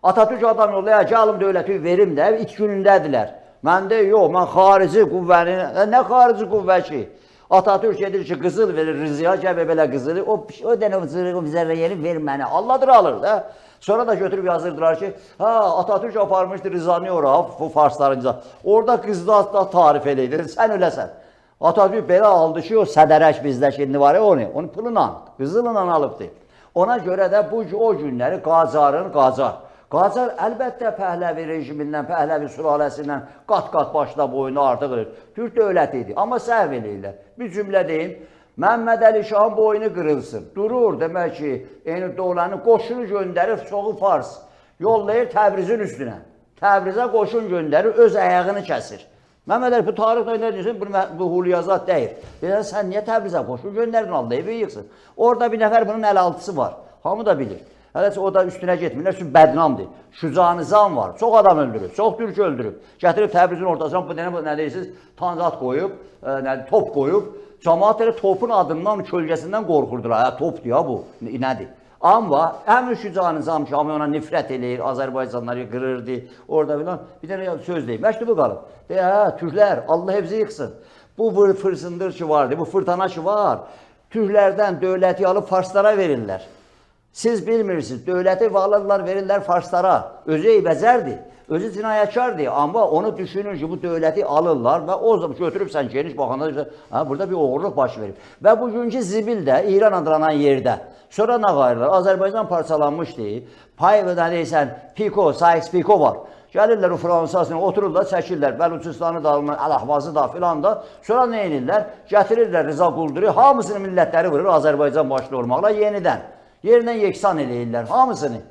Atatürk adam yollayır, gəlin dövləti verim də, it günündədirlər. Mən də yox, mən xarici qüvvəni, nə xarici qüvvə ki? Atatürk gedir ki, qızıl verir Rızıya, gəl belə qızılı, o dənə o zırğı zərrə yeri ver mənə. Allahdır alır da. Sonra da götürüb yazırdılar ki, ha Atatürk aparmışdı Rızanı ora, bu farsların cəza. Orada qızda da tarif eləyir, sən öləsən. Atatürk belə aldı ki, o sədərək bizdə şimdi var ya onu pulunla, qızılla alıbdı. Ona görə də bu o günləri Qacarın Qacar. Qacar əlbəttə Pəhləvi rejimindən, Pəhləvi sülaləsindən qat-qat başına boyuna artıq edir. Türk dövləti idi, amma səhv eləyirlər. Bir cümlə deyim, Məmməd Əli Şahın boynu qırılsın. Durur, demək ki, Eyni Dövlənin qoşunu göndərir çoxu fars. Yollayır Təbrizin üstünə. Təbrizə qoşun göndərir, öz ayağını kəsir. Məmməd Əli, bu tarixdə nə deyirsən, bunu, bu Huliyazad deyir. Deyirlər, sən niyə Təbrizə qoşun göndərdin, Allah evi yıxsın. Orada bir nəfər bunun əl altısı var. Hamı da bilir. Hələ o da üstünə getmirlər, çünki bədnamdır. Şüca Nizam var, çox adam öldürüb, çox türk öldürüb. Gətirib Təbrizin ortasına, bu nə deyirsiniz, tanzat qoyub, top qoyub. Camaat elə topun adından, kölgəsindən qorxurdular. Hə, topdur ya bu, nədir? Amma həmin Şüca Nizam ki, hamı ona nifrət eləyir, Azərbaycanları qırırdı, orada filan. Bir dənə söz deyir, məktubu qalıb. Deyir, hə, türklər, Allah hepsi yıxsın. Bu fırsındır ki vardı, bu fırtana ki var. Türklərdən dövləti alıb farslara verirlər. Siz bilmirsiniz, dövləti alırlar, verirlər farslara. Özü eybəzərdir, özü cinayətkardır. Amma onu düşünür ki, bu dövləti alırlar və o zaman götürübsən geniş baxanda, hə, burada bir oğurluq baş verib. Və bugünkü zibil də İran adlanan yerdə. Sonra nə qayırlar? Azərbaycan parçalanmışdı. Pay və nə deyirsən, Piko, Sykes-Picot var. Gəlirlər o Fransasını, otururlar, çəkirlər. Bəluçistanı da, Əlahvazı da filan da. Sonra nə edirlər? Gətirirlər Rıza Qulduru, hamısını millətləri vurur Azərbaycan başlı olmaqla yenidən. Yerindən yeksan eləyirlər hamısını.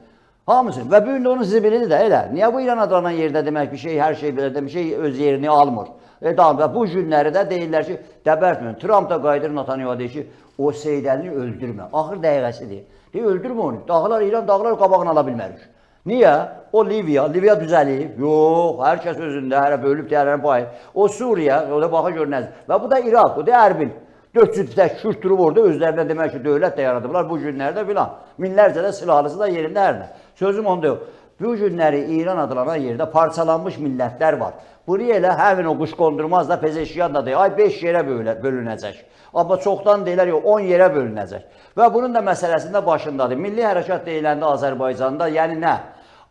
Hamısını. Və bu gün də onun zibilidir də elə. Niyə bu İran adlanan yerdə demək bir şey, hər şey belə demək şey öz yerini almır. Və bu günləri də deyirlər ki, dəbərtməyin. Trump da qayıdır Netanyahu deyir ki, o Seyid Əlini öldürmə. Axır dəqiqəsidir. Deyir, öldürmə onu. Dağlar, İran dağlar qabağını ala bilmərik. Niyə? O Liviya, Liviya düzəlib. Yox, hər kəs özündə, hərə bölüb deyərlərin payı. O Suriya, o da baxa gör nədir. Və bu da İraq, bu da Ərbil. 400 tək Kürt durub orada özlərinə demək ki, dövlət də yaradıblar bu günlərdə filan. Minlərcə də silahlısı da yerində hər nə. Sözüm onda yox. Bu günləri İran adlanan yerdə parçalanmış millətlər var. Bunu elə həmin o quşqondurmaz da Pezeşkiyan da deyir, ay 5 yerə bölünəcək. Amma çoxdan deyirlər, yox 10 yerə bölünəcək. Və bunun da məsələsində başındadır. Milli hərəkat deyiləndə Azərbaycanda, yəni nə?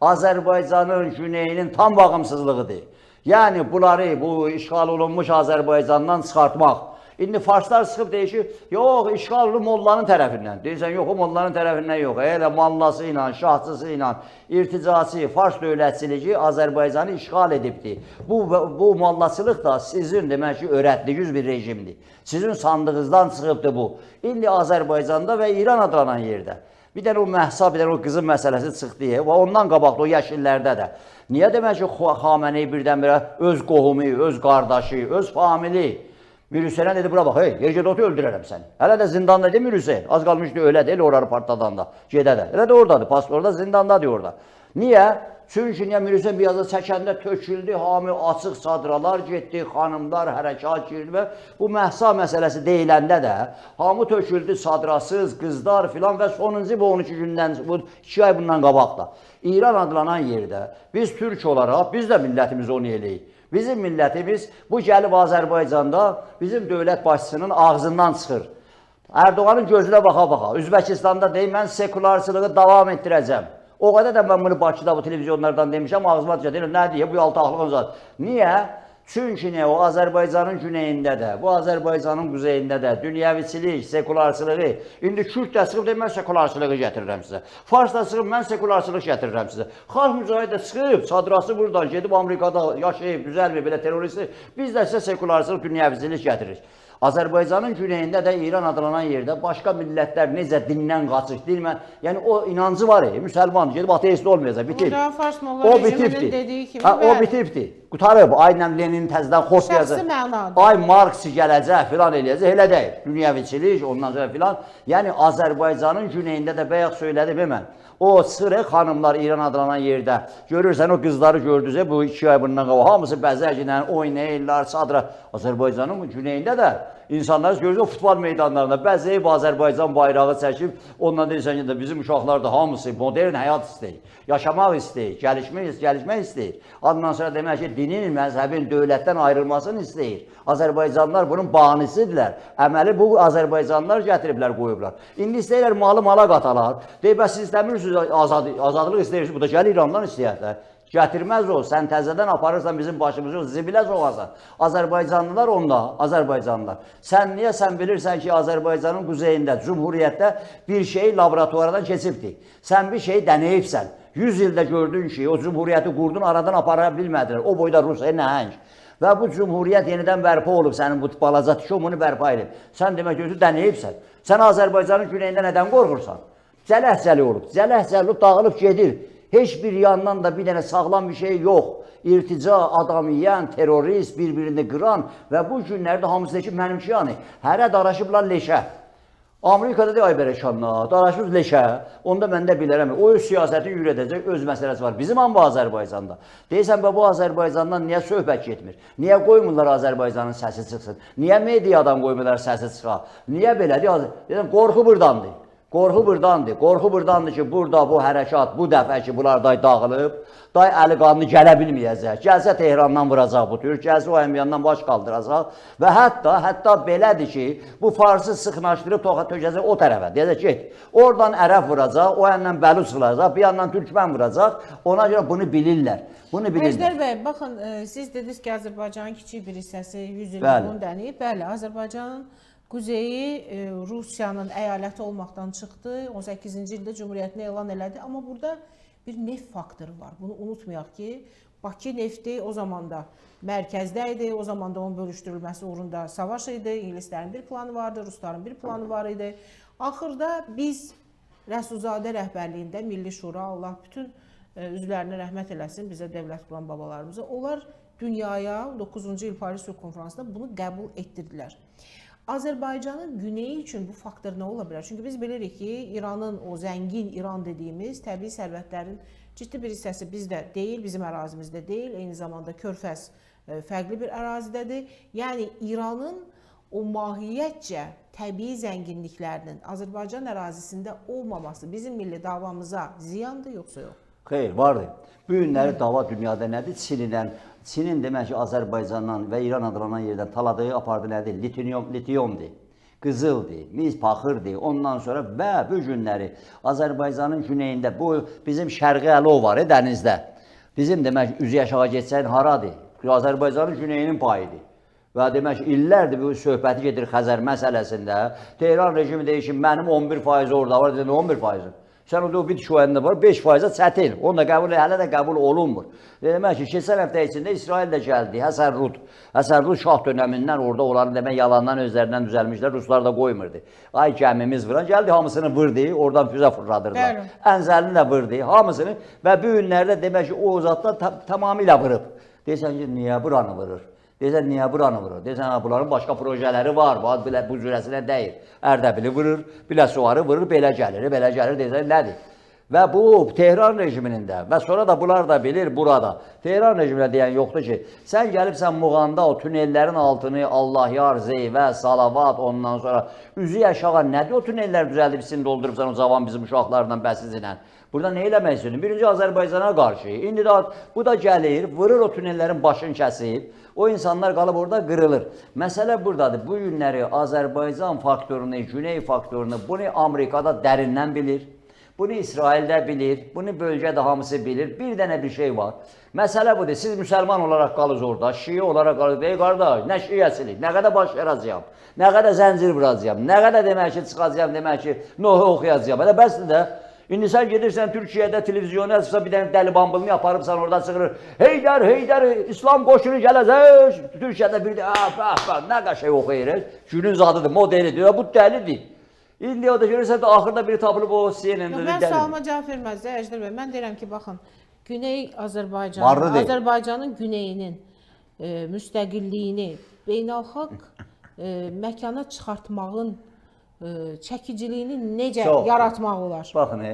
Azərbaycanın güneyinin tam bağımsızlığıdır. Yəni bunları bu işğal olunmuş Azərbaycandan çıxartmaq. İndi farslar çıxıb deyir ki, yox, işğal olunub mollanın tərəfindən. Deyirsən, yox, o mollanın tərəfindən yox. Elə mallası ilə, şahçısı ilə, irticası, fars dövlətçiliyi Azərbaycanı işğal edibdi. Bu mollaçılıq da sizin demək ki, öyrətdiyiniz bir rejimdir. Sizin sandığınızdan çıxıbdı bu. İndi Azərbaycanda və İran adlanan yerdə. Bir dənə o Məhsa, bir dənə o qızın məsələsi çıxdı və ondan qabaqda o yaşillərdə də. Niyə demək ki, Xamenei birdən-birə öz qohumu, öz qardaşı, öz famili Mir Hüseynə dedi, bura bax, hey, yer get otur, öldürərəm səni. Hələ də zindanda deyil Mir Hüseyn. Az qalmışdı ölə deyil, oranı partladanda, gedə də. Elə də oradadır, pastorda zindandadır orada. Niyə? Çünki niyə Mirhüseyn Biyazı çəkəndə töküldü, hamı açıq çadıralar getdi, xanımlar hərəkat girdi və bu Məhsa məsələsi deyiləndə də hamı töküldü çadrasız, qızlar filan və sonuncu bu 12 gündən, bu 2 ay bundan qabaq da İran adlanan yerdə biz türk olaraq, biz də millətimiz onu eləyik. Bizim millətimiz bu gəlib Azərbaycanda bizim dövlət başçısının ağzından çıxır. Erdoğanın gözünə baxa-baxa, Üzbəkistanda deyir, mən sekularçılığı davam etdirəcəm. O qədər də mən bunu Bakıda bu televizyonlardan demişəm, ağzıma düşə deyirəm, nə deyə bu yaltaqlığın zat. Niyə? Çünki niyə o Azərbaycanın güneyində də, bu Azərbaycanın quzeyində də dünyəviçilik, sekularçılığı. İndi Kürd də çıxıb deyir, mən sekularçılığı gətirirəm sizə. Fars da çıxıb, mən sekularçılıq gətirirəm sizə. Xalq mücahid də çıxıb, çadrası buradan gedib Amerikada yaşayıb, düzəlmir belə terroristi. Biz də sizə sekularçılıq, dünyəviçilik gətiririk. Azərbaycanın güneyində də İran adlanan yerdə başqa millətlər necə dindən qaçır, dinmə, yəni o inancı var, müsəlman gedib ateist olmayacaq, bitib. Burada Fars molla O rejiminin bitibdi. dediyi kimi, Ha, o bəli. bitibdi. Qutarıb, aynən Lenin təzədən xoplayacaq. Şəxsi mənadır. Ay Marks gələcək filan eləyəcək, elə deyil. Dünyəviçilik, ondan sonra filan. Yəni Azərbaycanın güneyində də bayaq söylədim mən. O sırı xanımlar İran adlanan yerdə. Görürsən o qızları gördünüz bu 2 ay bundan qabaq hamısı bəzəklə oynayırlar çadıra. Azərbaycanın güneyində də insanlar görürsən o futbol meydanlarında bəzəyib Azərbaycan bayrağı çəkib, ondan deyirsən ki, bizim uşaqlar da hamısı modern həyat istəyir, yaşamaq istəyir, gəlişmək istəyir. Ondan sonra demək ki, dinin, məzhəbin dövlətdən ayrılmasını istəyir. Azərbaycanlılar bunun banisidirlər. Əməli bu Azərbaycanlılar gətiriblər, qoyublar. İndi istəyirlər malı mala qatalar. Deyir, bəs siz istəmirsiniz azadlıq istəyirsiniz, bu da gəl İrandan istəyərlər. Gətirməz o, sən təzədən aparırsan bizim başımızı, zibilə soxarsan. Azərbaycanlılar onda, Azərbaycanlılar. Sən niyə sən bilirsən ki, Azərbaycanın quzeyində, Cumhuriyyətdə bir şey laboratuvardan keçibdi. Sən bir şey dənəyibsən. 100 ildə gördün ki, o Cumhuriyyəti qurdun, aradan apara bilmədilər. O boyda Rusiya nəhəng. Və bu Cumhuriyyət yenidən bərpa olub, sənin bu balaca tişomunu bərpa edib. Sən demək özü dənəyibsən. Sən Azərbaycanın güneyində nədən qorxursan? Cələh-cəli olub, cələh-cəli olub, dağılıb gedir. Heç bir yandan da bir dənə sağlam bir şey yox. İrtica, adam yiyən, terrorist, bir-birini qıran və bu günlərdə hamısı deyir ki, mənimki yəni, hərə daraşıblar leşə. Amerikada deyir, ay bərəkanla, daraşıb leşə, onda mən də bilərəm. O öz siyasətini yürüdəcək, öz məsələsi var. Bizim amma Azərbaycanda. Deyirsən, bu Azərbaycandan niyə söhbət getmir? Niyə qoymurlar Azərbaycanın səsi çıxsın? Niyə mediadan qoymurlar səsi çıxa? Niyə belədir? Deyirəm, qorxu burdandır. Qorxu burdandır. Qorxu burdandır ki, burada bu hərəkat, bu dəfə ki, bunlar day dağılıb, day əli qanlı gələ bilməyəcək. Gəlsə Tehrandan vuracaq bu tür, gəlsə o yandan baş qaldıracaq və hətta belədir ki, bu Farsı sıxlaşdırıb tökəcək o tərəfə. Deyəcək, get. Oradan ərəb vuracaq, o yandan Bəluç vuracaq, bir yandan türkmən vuracaq. Ona görə bunu bilirlər. Bunu bilirlər. Əjdər bəy, baxın, siz dediniz ki, Azərbaycanın kiçik bir hissəsi 100 il bunu dənəyib. Bəli, Azərbaycanın quzeyi Rusiyanın əyaləti olmaqdan çıxdı. 18-ci ildə Cumhuriyyətini elan elədi. Amma burada bir neft faktoru var. Bunu unutmayaq ki, Bakı nefti o zaman da mərkəzdə idi. O zaman da onun bölüşdürülməsi uğrunda savaş idi. İngilislərin bir planı vardı, Rusların bir planı var idi. Axırda biz Rəsulzadə rəhbərliyində Milli Şura, Allah bütün üzvlərinə rəhmət eləsin, bizə dövlət quran babalarımıza, onlar dünyaya 9-cu il Paris Sülh Konfransında bunu qəbul etdirdilər. Azərbaycanın güneyi üçün bu faktor nə ola bilər? Çünki biz bilirik ki, İranın o zəngin İran dediyimiz təbii sərvətlərin ciddi bir hissəsi bizdə deyil, bizim ərazimizdə deyil, eyni zamanda Körfəz fərqli bir ərazidədir. Yəni İranın o mahiyyətcə təbii zənginliklərinin Azərbaycan ərazisində olmaması bizim milli davamıza ziyandır yoxsa yox? Xeyr, vardır. Bu günləri dava dünyada nədir? Çinlə, Çinin demək ki, Azərbaycandan və İran adlanan yerdən taladığı apardı nədir? Litiumdur, qızıldır, mis paxırdır. Ondan sonra və bu günləri Azərbaycanın güneyində bu bizim Şərqi Əlov var dənizdə. Bizim demək üzü aşağı getsən haradır? Azərbaycanın güneyinin payıdır. Və demək illərdir bu söhbəti gedir Xəzər məsələsində. Tehran rejimi deyir ki, mənim 11% orada var, dedim 11%. Sən orada o bir şuayında var, 5%-ə çətin. Onu da qəbul, hələ də qəbul olunmur. Demək ki, keçən həftə içində İsrail də gəldi, Həsən Rud. Həsən Rud şah dönəmindən orada onların demək yalandan özlərindən düzəlmişlər, Ruslar da qoymurdu. Ay gəmimiz vuran, gəldi hamısını vurdu, oradan füzə fırladırlar. Ənzəlini də vurdu, hamısını və bu günlərdə demək ki, o uzatda tamamilə vurub. Deyirsən ki, niyə buranı vurur? Deyirsən, niyə buranı vurur? Deyirsən, ha, bunların başqa projeləri var, belə, bu cürəsinə deyil. Ərdəbili vurur, Biləsuvarı vurur, belə gəlir, belə gəlir, deyirsən, nədir? Və bu Tehran rejiminin də və sonra da bunlar da bilir burada. Tehran rejiminə deyən yoxdur ki, sən gəlibsən Muğanda o tunellərin altını Allahyar, Zeyvə, Salavat, ondan sonra üzü aşağı nədir o tunellər düzəldibsin, doldurubsan o cavan bizim uşaqlarla, bəsizlə. Burada nə eləmək istəyirdin? Birinci Azərbaycana qarşı. İndi də bu da gəlir, vurur o tunellərin başını kəsib. O insanlar qalıb orada qırılır. Məsələ buradadır. Bu günləri Azərbaycan faktorunu, Güney faktorunu bunu Amerikada dərindən bilir. Bunu İsrail də bilir, bunu bölgədə hamısı bilir. Bir dənə bir şey var. Məsələ budur. Siz müsəlman olaraq qalız orada, şii olaraq qalız. Ey qardaş, nə şiəsilik, nə qədər baş yaracağam, nə qədər zəncir vuracağam, nə qədər demək ki, çıxacağam, demək ki, nohu oxuyacağam. Elə bəsdir də. İndi sən gedirsən Türkiyədə televizyona çıxsa bir dənə dəli bambılını aparıbsan orada çıxırır. Heydər, Heydər, İslam qoşunu gələcək. Türkiyədə bir də nə qəşəng oxuyur. Günün zadıdır, modelidir. Bu dəlidir. İndi o da görürsən də axırda biri tapılıb o CNN-də Mən sualıma cavab verməzdə Əjdər bəy. Mən deyirəm ki, baxın, Güney Azərbaycan, Azərbaycanın güneyinin müstəqilliyini beynəlxalq məkana çıxartmağın çəkiciliyini necə çox yaratmaq olar? Baxın,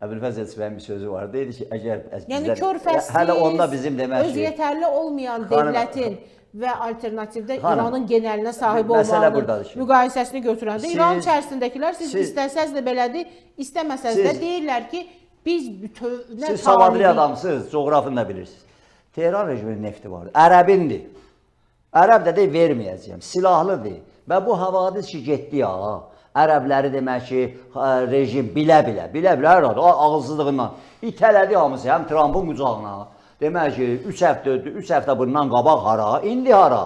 Əbülfəz Elçibəyin bir sözü var. Deyir ki, əgər yəni bizlər, körfəzsiz, hələ onda bizim demək ki, öz yetərli olmayan dövlətin və alternativdə İranın genəlinə sahib olmağının müqayisəsini götürəndə İran içərisindəkilər siz istəsəz də belədir, istəməsəz də deyirlər ki, biz bütövlə siz savadlı adamsınız, coğrafını da bilirsiniz. Tehran rejiminin nefti vardı. Ərəbindir. Ərəb də deyir, verməyəcəyəm. Silahlıdır. Və bu havadis ki, getdi ya. Ərəbləri demək ki, rejim bilə-bilə, bilə-bilə hər halda ağılsızlığından itələdi hamısı, həm Trumpın qucağına. Demək ki, 3 həftə ötdü, 3 həftə bundan qabaq hara, indi hara?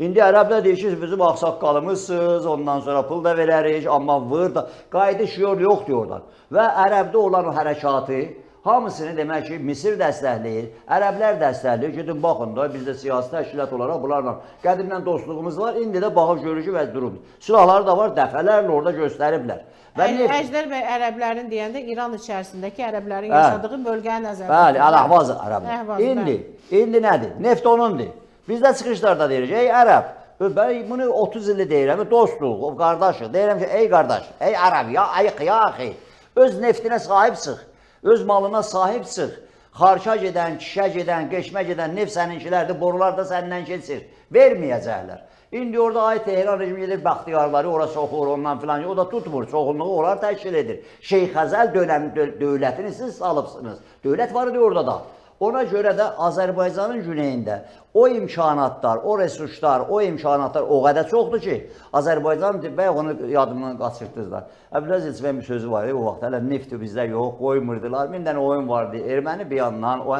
İndi ərəblər deyir ki, bizim ağsaqqalımızsınız, ondan sonra pul da verərik, amma vır da, qayıdış yol yoxdur oradan. Və ərəbdə olan o hərəkatı, hamısını demək ki, Misir dəstəkləyir, ərəblər dəstəkləyir. Gedin baxın da, biz də siyasi təşkilat olaraq bunlarla qədimdən dostluğumuz var. İndi də baxıb görür ki, vəz durum. Silahları da var, dəfələrlə orada göstəriblər. Və Əjdər bəy ərəblərin deyəndə İran içərisindəki ərəblərin yaşadığı bölgəni nəzərdə tutur. Bəli, Əhvaz ərəblər. İndi nədir? Neft onundur. Biz də çıxışlarda deyirik, ey ərəb, mən bunu 30 ildir deyirəm, dostluq, qardaşıq. Deyirəm ki, ey qardaş, ey ərəb, ya ayıq, ya axi, öz neftinə sahib çıx. Öz malına sahib çıx. Xarka gedən, kişə gedən, qeşmə gedən neft səninkilərdir, borular da səndən keçir. Verməyəcəklər. İndi orada ay Tehran rejimi gedir, bəxtiyarları ora soxur, ondan filan. O da tutmur, çoxunluğu onlar təşkil edir. Şeyx Xəzəl dönəmi dövlətini siz salıbsınız. Dövlət var idi orada da. Ona görə də Azərbaycanın güneyində o imkanatlar, o resurslar, o imkanatlar o qədər çoxdur ki, Azərbaycan, bəy onu yadımdan qaçırtdılar. Əbülfəz Elçibəyin bir sözü var idi o vaxt, hələ nefti bizdə yox, qoymurdular. Min dənə oyun vardı, erməni bir yandan, o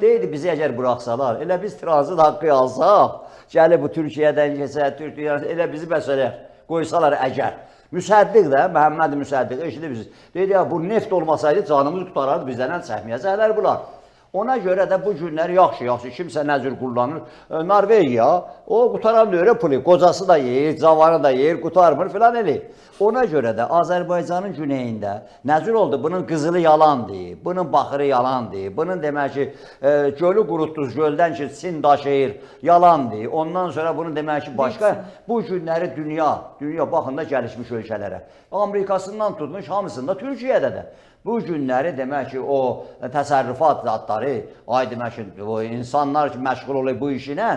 deyirdi bizi əgər buraxsalar, elə biz tranzit haqqı alsaq, gəlib bu Türkiyədən keçər, Türkiyədən, elə bizi bəs elər, qoysalar əgər. Müsəddiq də, Məhəmməd Müsəddiq eşidibsiniz. Deyirdi ya, bu neft olmasaydı canımız qurtarardı, bizdən əl çəkməyəcəklər bunlar. Ona görə də bu günləri yaxşı, kimsə nə cür kullanır. Norvegiya, o qutaran deyir pulu, qocası da yeyir, cavanı da yeyir, qutarmır filan eləyir. Ona görə də Azərbaycanın güneyində nə cür oldu? Bunun qızılı yalandır, bunun baxırı yalandır, bunun demək ki, gölü qurutduz, göldən ki, Çin daşıyır, yalandır. Ondan sonra bunun demək ki, başqa bu günləri dünya baxın da gəlişmiş ölkələrə. Amerikasından tutmuş, hamısında Türkiyədə də. Bu günləri demək ki, o təsərrüfat zatları, ay demək ki, o insanlar ki, məşğul olur bu işlə,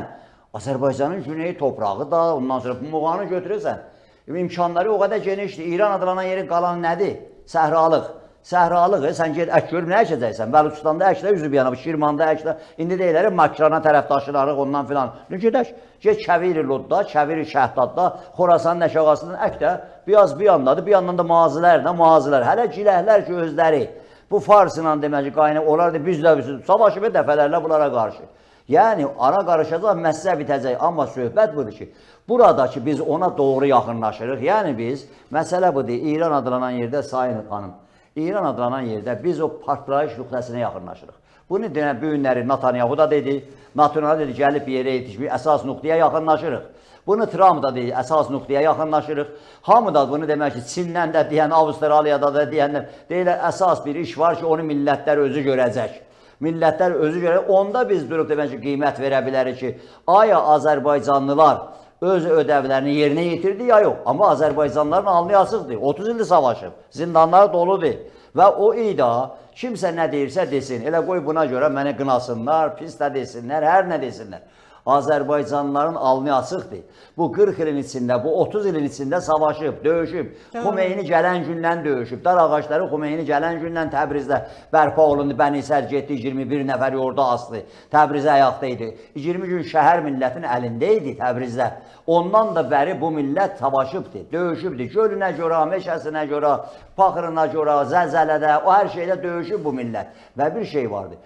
Azərbaycanın güneyi toprağı da, ondan sonra Muğanı götürürsən, imkanları o qədər genişdir. İran adlanan yerin qalan nədir? Səhralıq. Səhralıq, sən get ək görüm, nə əkəcəksən? Bəluçistanda əklə, üzü bir yana, Şirmanda əklə. İndi deyirlər, Makrana tərəf daşınarıq ondan filan. Gedək, get Kəviri Lodda, Kəviri Şəhdadda, Xorasanın əşağasından ək də, biraz bir yandadır, bir yandan da mazilər də, mazilər. Hələ giləhlər ki, özləri bu farsla demək ki, qaynı, onlar da biz də savaşıb dəfələrlə bunlara qarşı. Yəni, ara qarışacaq, məsələ bitəcək. Amma söhbət budur ki, buradakı biz ona doğru yaxınlaşırıq. Yəni biz, məsələ budur, İran adlanan yerdə, Sayın xanım, İran adlanan yerdə biz o partlayış nöqtəsinə yaxınlaşırıq. Bunu denən bu günləri Netanyahu da dedi, Netanyahu dedi, gəlib bir yerə yetişmiş, əsas nöqtəyə yaxınlaşırıq. Bunu Trump da dedi, əsas nöqtəyə yaxınlaşırıq. Hamı da bunu demək ki, Çindən də deyən, Avstraliyada da deyənlər, deyirlər, əsas bir iş var ki, onu millətlər özü görəcək. Millətlər özü görəcək. Onda biz durub demək ki, qiymət verə bilərik ki, aya Azərbaycanlılar öz ödəvlərini yerinə yetirdi ya yox. Amma Azərbaycanlıların alnı açıqdır. 30 ildir savaşıb. Zindanlar doludur. Və o iddia kimsə nə deyirsə desin, elə qoy buna görə məni qınasınlar, pis də desinlər, hər nə desinlər. Azərbaycanlıların alnı açıqdır. Bu 40 ilin içində, bu 30 ilin içində savaşıb, döyüşüb. Xümeyni gələn gündən döyüşüb. Dar ağacları Xümeyni gələn gündən Təbrizdə bərpa olundu. Bəni Sədr getdi, 21 nəfəri orada asdı. Təbrizə ayaqda idi. 20 gün şəhər millətin əlində idi Təbrizdə. Ondan da bəri bu millət savaşıbdı, döyüşübdü. Gölünə görə, meşəsinə görə, paxırına görə, zəlzələdə, o hər şeydə döyüşüb bu millət. Və bir şey vardı.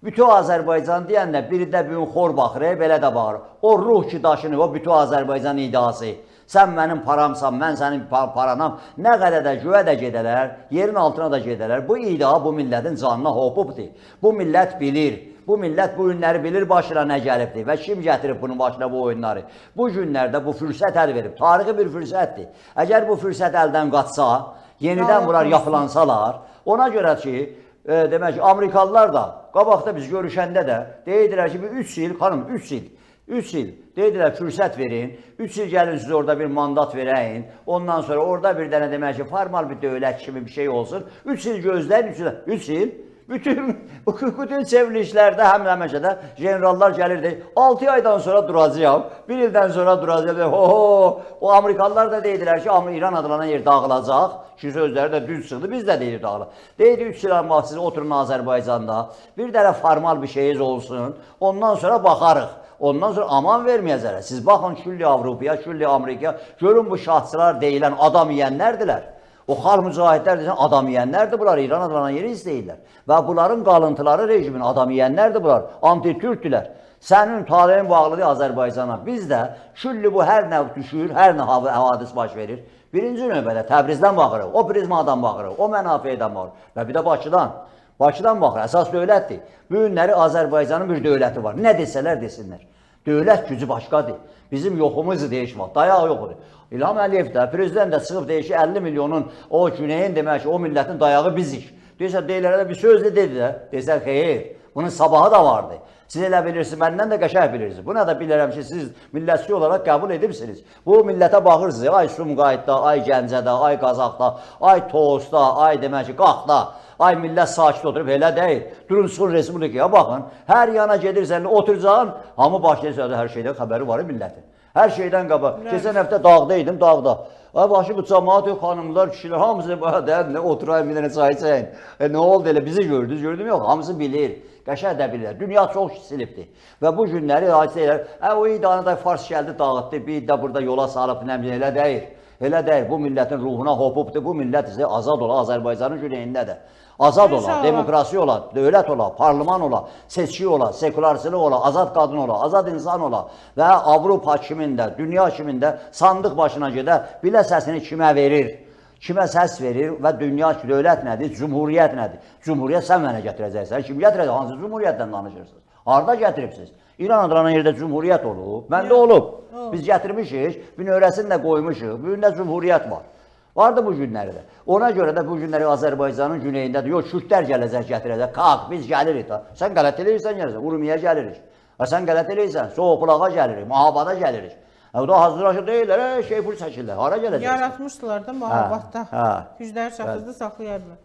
Bütün Azərbaycan deyəndə biri də bu gün xor baxır, belə də baxır. O ruh ki daşını, o bütün Azərbaycan iddiası. Sən mənim paramsan, mən sənin paranam. Nə qədər də göyə də gedələr, yerin altına da gedələr. Bu iddia bu millətin canına hopubdur. Bu millət bilir. Bu millət bu günləri bilir başına nə gəlibdir və kim gətirib bunun başına bu oyunları. Bu günlərdə bu fürsət əl verib. Tarixi bir fürsətdir. Əgər bu fürsət əldən qaçsa, yenidən bunlar yapılansalar, ona görə ki, demək ki, Amerikalılar da qabaqda biz görüşəndə də deyirdilər ki, bir 3 il, xanım 3 il, 3 il deyirdilər fürsət verin, 3 il gəlin siz orada bir mandat verəyin, ondan sonra orada bir dənə demək ki, formal bir dövlət kimi bir şey olsun, 3 il gözləyin, 3 il, bütün çevrilişlərdə həm həmişə də generallar gəlirdi. 6 aydan sonra duracağam, 1 ildən sonra duracağam. Ho, o Amerikalılar da deyirdilər ki, İran adlanan yer dağılacaq. Ki sözləri də düz çıxdı, biz də deyirik dağılacaq. Deyirdi 3 il amma siz oturun Azərbaycanda, bir dənə formal bir şeyiniz olsun, ondan sonra baxarıq. Ondan sonra aman verməyəcəklər. Siz baxın külli Avropaya, külli Amerikaya, görün bu şahçılar deyilən adam yeyənlərdilər. O xalq mücahidlər deyilən adam yeyənlərdir bunlar, İran adlanan yeri istəyirlər. Və bunların qalıntıları rejimin adam yeyənlərdir bunlar, anti-türkdülər. Sənin taleyin bağlıdır Azərbaycana. Biz də külli bu hər nə düşür, hər nə hədis baş verir. Birinci növbədə Təbrizdən baxırıq, o prizmadan baxırıq, o mənafedən baxırıq və bir də Bakıdan. Bakıdan baxır, əsas dövlətdir. Bu günləri Azərbaycanın bir dövləti var. Nə desələr desinlər. Dövlət gücü başqadır. Bizim yoxumuzdur deyişmək, dayaq yoxudur. İlham Əliyev də, prezident də çıxıb deyir ki, 50 milyonun o güneyin demək ki, o millətin dayağı bizik. Deyirsə, deyirlər, elə bir sözlə dedi də. Desə, xeyr, bunun sabahı da vardı. Siz elə bilirsiniz, məndən də qəşəng bilirsiniz. Buna da bilirəm ki, siz millətçi olaraq qəbul edibsiniz. Bu millətə baxırsınız, ay Sumqayıtda, ay Gəncədə, ay Qazaxda, ay Tovuzda, ay demək ki, Qaxda, ay millət sakit oturub, elə deyil. Durun, çıxın Respublikaya baxın. Hər yana gedirsən, oturacağın, hamı başlayırsa, hər şeydən xəbəri var millətin. Hər şeydən qabaq. Keçən həftə dağda idim, dağda. Ay başı bu cəmaat, xanımlar, kişilər, hamısı deyər, nə oturayım, bir dənə çay içəyim. Nə oldu elə, bizi gördünüz, gördüm yox, hamısı bilir. Qəşəng də bilirlər. Dünya çox silibdir. Və bu günləri hadisə elə, o idanı da fars gəldi, dağıtdı, bir də burada yola salıb, nə bilim, elə deyil. Elə deyil, bu millətin ruhuna hopubdur, bu millət isə azad ola, Azərbaycanın güneyində də. Azad ola, demokrasi ola, dövlət ola, parlaman ola, seçki ola, sekularçılıq ola, azad qadın ola, azad insan ola və Avropa kimində, dünya kimində sandıq başına gedə, bilə səsini kimə verir, kimə səs verir və dünya dövlət nədir, cümhuriyyət nədir? Cümhuriyyət sən mənə gətirəcəksən, kim gətirəcək? Hansı cümhuriyyətdən danışırsınız? Harda gətiribsiniz? İran adlanan yerdə cümhuriyyət olub, məndə olub. Biz gətirmişik, bünövrəsini də qoymuşuq, bu gün də cümhuriyyət var. Vardı bu günləri də. Ona görə də bu günləri Azərbaycanın güneyindədir. Yox, Kürtlər gələcək, gətirəcək. Qalx, biz gəlirik da. Sən qələt eləyirsən, gəlirsən. Urmiyə gəlirik. Ha, sən qələt eləyirsən, Soğuqulağa gəlirik, Mahabada gəlirik. O da hazırlaşır deyirlər, şeypur çəkirlər. Hara gələcəksən? Yaratmışdılar da Mahabadda. Hə. Gücləri çatırdı, saxlaya bilər.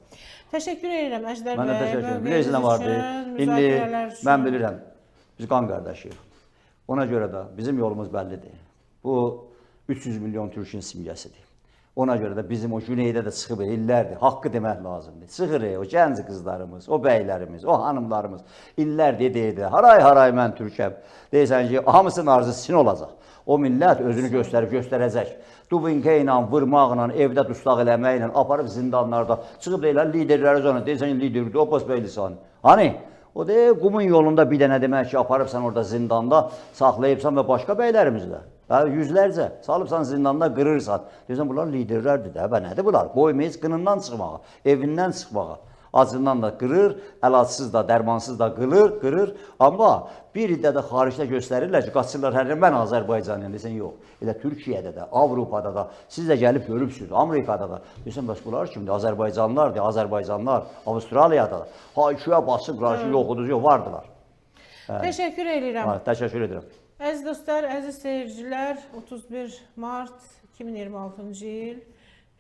Təşəkkür edirəm Əjdər bəy. Mən də təşəkkür edirəm. Bilirsiniz nə vardı? İndi mən bilirəm, biz qan qardaşıyıq. Ona görə də bizim yolumuz bəllidir. Bu 300 milyon türkün simgəsidir. Ona görə də bizim o güneydə də çıxıb illərdir, haqqı demək lazımdır. Çıxır o gənc qızlarımız, o bəylərimiz, o hanımlarımız illərdir deyirdi. Haray-haray mən türkəm. Deyirsən ki, hamısının arzusu sizin olacaq. O millət özünü göstərib göstərəcək. Dubinka ilə, vurmaqla, evdə dustaq eləməklə, aparıb zindanlarda çıxıb deyirlər liderləri zona. Deyirsən ki, liderdir, Abbas Bəylisan. Hani? O deyir, qumun yolunda bir dənə demək ki, aparıbsan orada zindanda, saxlayıbsan və başqa bəylərimiz də. Hə, yüzlərcə salıbsan zindanda qırırsan. Deyirsən, bunlar liderlərdir də. Və nədir bunlar? Qoymayız qınından çıxmağa, evindən çıxmağa. Acından da qırır, əlacısız da, dərmansız da qırır. Amma bir ildə də xaricdə göstərirlər ki, qaçırlar hər yerə, mən Azərbaycanlıyam desən, yox. Elə Türkiyədə də, Avropada da, siz də gəlib görübsünüz, Amerikada da. Deyirsən, bəs bunlar kimdir? Azərbaycanlılardır, Azərbaycanlılar, Avstraliyada da. Ha, ikiyə basıblar ki, yox, yox, vardılar. Təşəkkür edirəm. Ha, təşəkkür edirəm. Əziz dostlar, əziz seyircilər, 31 mart 2026-cı il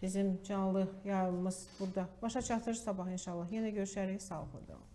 Bizim canlı yayımımız burada başa çatır. Sabah inşallah yenə görüşərik. Sağlıqla qalın.